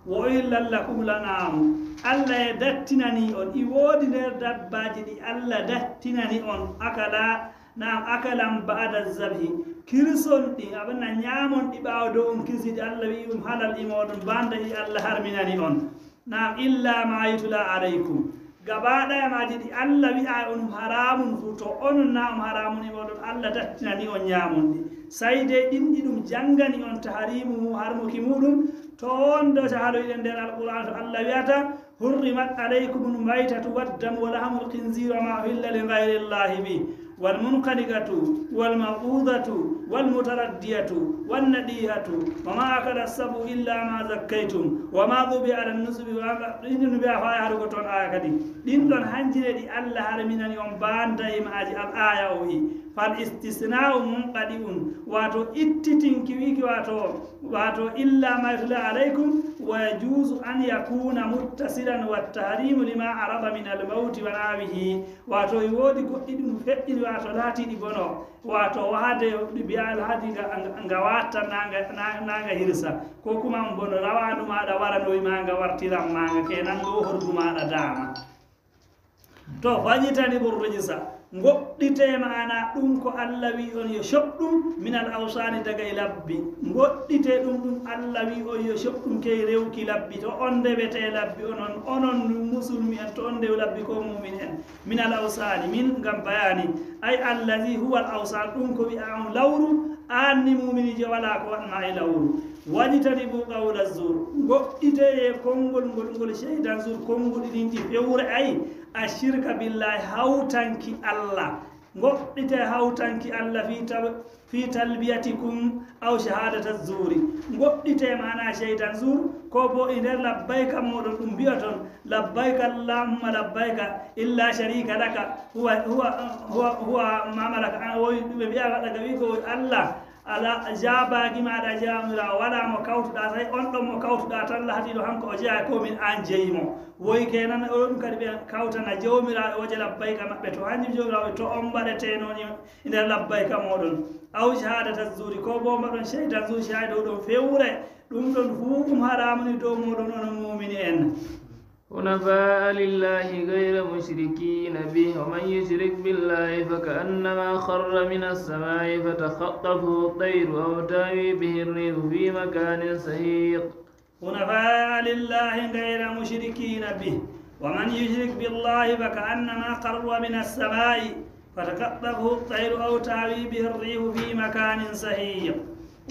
Wa uhillat lakumul an'amu, Allah e dattinani on, i woodi nder dabbaaji ɗi Allah dattinani on, akala, naam, akalan ba'da zabhi, kirson ɗi, abana ñaamon ɗi ɓaawo dow on kirsi ɗi Allah wi'i ɗum halal imoɗon, banda ɗi Allah harminani on. Naam, illa ma yutla alaykum. Gaba ɗaya maaji ɗi Allah wi'a on haramun fu, to onon na on haramun e moɗon, Allah dattinani on ñaamon ɗi. Sai dai ɗin ɗi ɗum jangani on tahrimu mu, harmuki muɗum, to on do ta haloyɗen nder Alqur'an to Allah wi'ata, hurrimat alaykumul maytatu wad damu wa lahmul khinziri wa ma uhilla li ghayrillahi bih. والمنخنقة والموقوذة والمتردية والنطيحة وما أكل السبع إلا ما ذكيتم وما ذبح على النصب وما ɗin ɗum mbiya faa yarugo toon aya kadi. Ɗin ɗon hanjine ɗi Allah harminani on banda e maaji al aya o wi. Fal istisna'u munqadi'un, wato ittitinki wiki wato, wato illa ma yutla alaykum, wa yajuzu an yakuna muttasilan wa tahrimu lima arada min al mawti wa nahwihi. Wato e woodi goɗɗi ɗum feƴƴini, wato laatiiɗi bono, wato wahade ɗi mbiya alhaji nga, nga, nga watta na nga, na, na nga hirsa. Ko kuma on bono rawandu maɗa waranoyi ma nga wartiran ma nga, kenan ɗo hordu maɗa dama. To, fajtanibu rijsa, Ngoɗɗitee maana ɗum ko Allah wi' on yo coɓ ɗum, minal awsaani, daga e labbi. Ngoɗɗitee ɗum, ɗum Allah wi' on yo coɓ ɗum key rewki labbi. To on ndewetee labbi, onon, onon musulmi en, to on ndew labbi ko mu'min en. Minal awsaani, min ngam bayaani. Ay allazi huwal awsaan, ɗum ko wi'a on lawru, aan ni mu'miniijo walaa ko waɗ maa e lawru. Wajtanibu qawla zuur. Ngoɗɗitee konngol ngol, ngol ceydan zuur, konnguɗi ɗin ɗi fewre ay. Ashirka billahi, hawtanki Allah. Ngoɗɗitee hawtanki Allah fii taw-, fii talbiyatikum aw shahadata zuuri. Ngoɗɗitee maana ceydan zuur, ko bo e nder labbayka mooɗon ɗum mbi'oton, labbayka Allahumma labbayka, illa sharika laka, huwa, huwa, huwa, huwa ma malaka. An woy ɗum ɓe mbi'a waɗa ga wi'i ko Allah, ala jaabaaki maaɗa Jawmiraawo, walaa mo kawtuɗaa, sey on ɗon mo kawtuɗaa tan lahatiiɗo hanko o jeyaa ko min aan jeyi mo. Woy kenan, o ɗum kadi ɓe kawtana Jawmiraawo e wooje labbayka maɓɓe. To hanjum Jawmiraawo, to on mbaɗetee noon e nder labbayka mooɗon. Aw shahadata zuuri, ko bo mbaɗon ceydan zuur, cayda ɗon fewre. Ɗum ɗon fuu ɗum haraamuni dow mooɗon onon muumini en. حنفاء لله غير مشركين به ومن يشرك بالله فكأنما خر من السماء فتخطفه الطير أو تهوي به الريح في مكان سحيق. حنفاء لله غير مشركين به ومن يشرك بالله فكأنما خر من السماء فتخطفه الطير أو تهوي به الريح في مكان سحيق.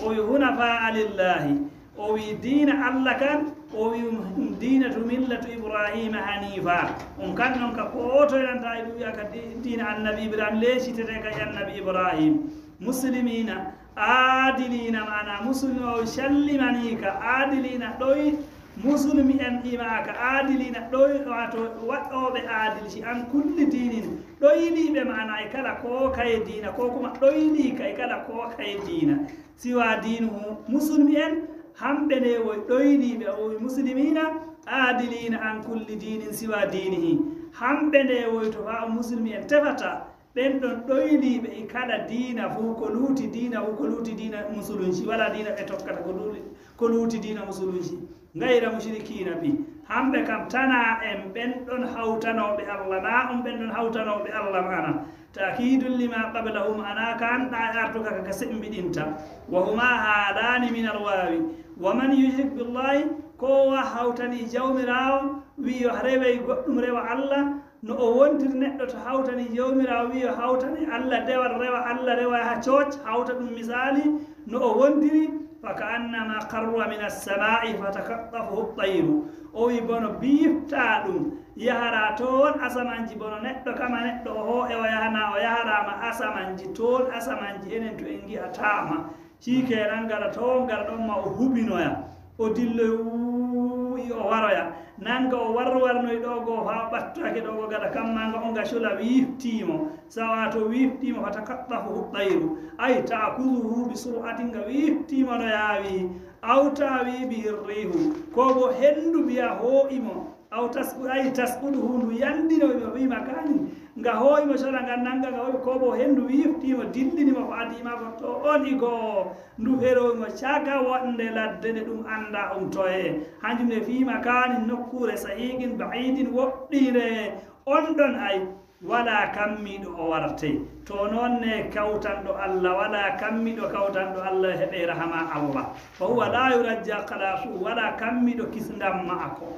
O wi hunafa lillahi. O wi diina Allah kan, o wi ɗum diinatu millatu Ibrahima hanifa. On kan non ka ko otoyanta e ɗum wi'a ka di-, diina annabi Ibrahim, leecitete ka e annabi Ibrahim. Muslimina, aadiliina, maana musulmi o callimanii ka, aadiliina ɗoy, musulmi en imaaka, aadiliina ɗoy, wato waɗɗooɓe aadilci, an kulli diinin, ɗoyliiɓe maana e kala ko kaye diina, ko kuma ɗoylii ka e kala ko kaye diina. Siwa diinuhu, musulmi en, hamɓe ne woy ɗoyliiɓe, o wi muslimiina, aadiliina an kulli diinin siwa diinihi. Hamɓe ne woy to faa musulmi en tefata, ɓen ɗon ɗoyliiɓe e kala diina fof ko luuti diina fof ko luuti diina musulunci, wala diina ɓe tokkata ko luuti, ko luuti diina musulunci. Gayra mushrikiina bi, hamɓe kam tanaa en ɓen ɗon hawtanooɓe Allah, naa on ɓen ɗon hawtanooɓe Allah maana. Ta'kiidun lima qablahu, maana ka an ɗa e artuka ka ka sembiɗinta. Wa huma haalaani minal waawi. Wa man yushrik billahi, ko wa hawtani Jawmiraawo, wi yo rewey goɗɗum rewa Allah, no o wontiri neɗɗo to hawtani Jawmiraawo, wi yo hawtani Allah dewal, rewa Allah, rewa yaha cooc, hawta ɗum misaali, no o wontiri, fa ka annama qarra min assamaa'i fa takaɗɗafuhu ttayru. O wi bono biiftaa ɗum, yaharaa toon asamanji, bono neɗɗo kama neɗɗo o hoo e o yahanaa, o yaharaama asamanji, toon asamanji enen to en ngi'ataama. Ciike nangara toon, ngara ɗon ma o hubinoya, o dilloy wuuyi o waroya, nanga o warwarnoy ɗo goo faa ɓattoyake ɗo goo gada kamma nga on nga cula wiiftiimo, sawa to wiiftiimo fa takaɗɗafuhu ttayru, ay ta'kuzuhu bi sur'atin, nga wiiftiimo no yaawi, aw tawi bihi rriihu, ko bo henndu mbiya hoo'i mo, aw tasqu-, ay tasquduhu, ndu yandinoy mo, wi makanin, nga hoo'i mo cola ngan nanga nga hoo'i, ko bo henndu wiiftiimo, dillini mo ko adii maako to on igoo, ndu feroy mo caka wonde ladde nde ɗum annda um toye. Hanjum ne fii makanin nokkuure sahiqin ba'iidin woɗɗiire. On ɗon ay, walaa kammiiɗo o wartey. To noon ne kawtanɗo Allah, walaa kammiiɗo kawtanɗo Allah heɓey rahama Allah. Fa huwa laa yurajja khalaasu, walaa kammiiɗo kisndam ma'ako.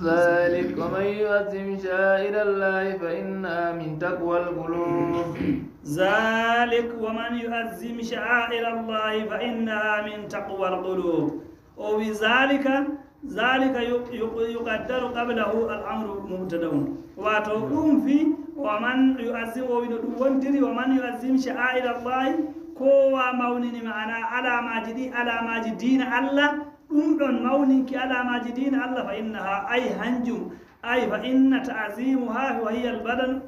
ذلك ومن يعظم شعائر الله فإنها من تقوى القلوب. ذلك ومن يعظم شعائر الله فإنها من تقوى القلوب. O wi zalika, zalika yu-, yu-, yuqaddaru qablahu al-amru mubtada'un. Wato ɗum fii, wa man yu'azzim, o wi no ɗum wontiri, wa man yu'azzim sha'aira Allahi, ko wa mawnini ma'ana alamaaji ɗi, alamaaji diina Allah, ɗum ɗon mawninki alamaaji diina Allah, fa innaha, ay hanjum, ay fa inna ta'zimuha wa hiya al-badan,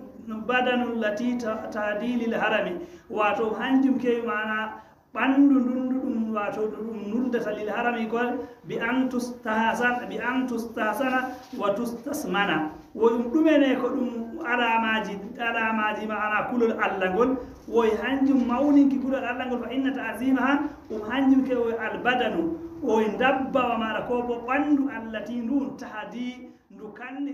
badanu allati ta-, tahdi lil harami. Wato hanjum ke ma'ana ɓanndu ndun ndu ɗum, wato ndu ɗum nuldata lil harami ko bi an tustahsan, bi an tustahsana wa tustasmana. Woy ɗum ɗumene ko ɗum alamaaji, alamaaji ma'ana kulol Allah ngol. Woy hanjum mawninki kulol Allah ngol, fa inna ta'zimaha, ɗum hanjum ke woy albadanu, woy ndabbawa maɗa ko bo ɓanndu allati ndun tahdi ndu kanni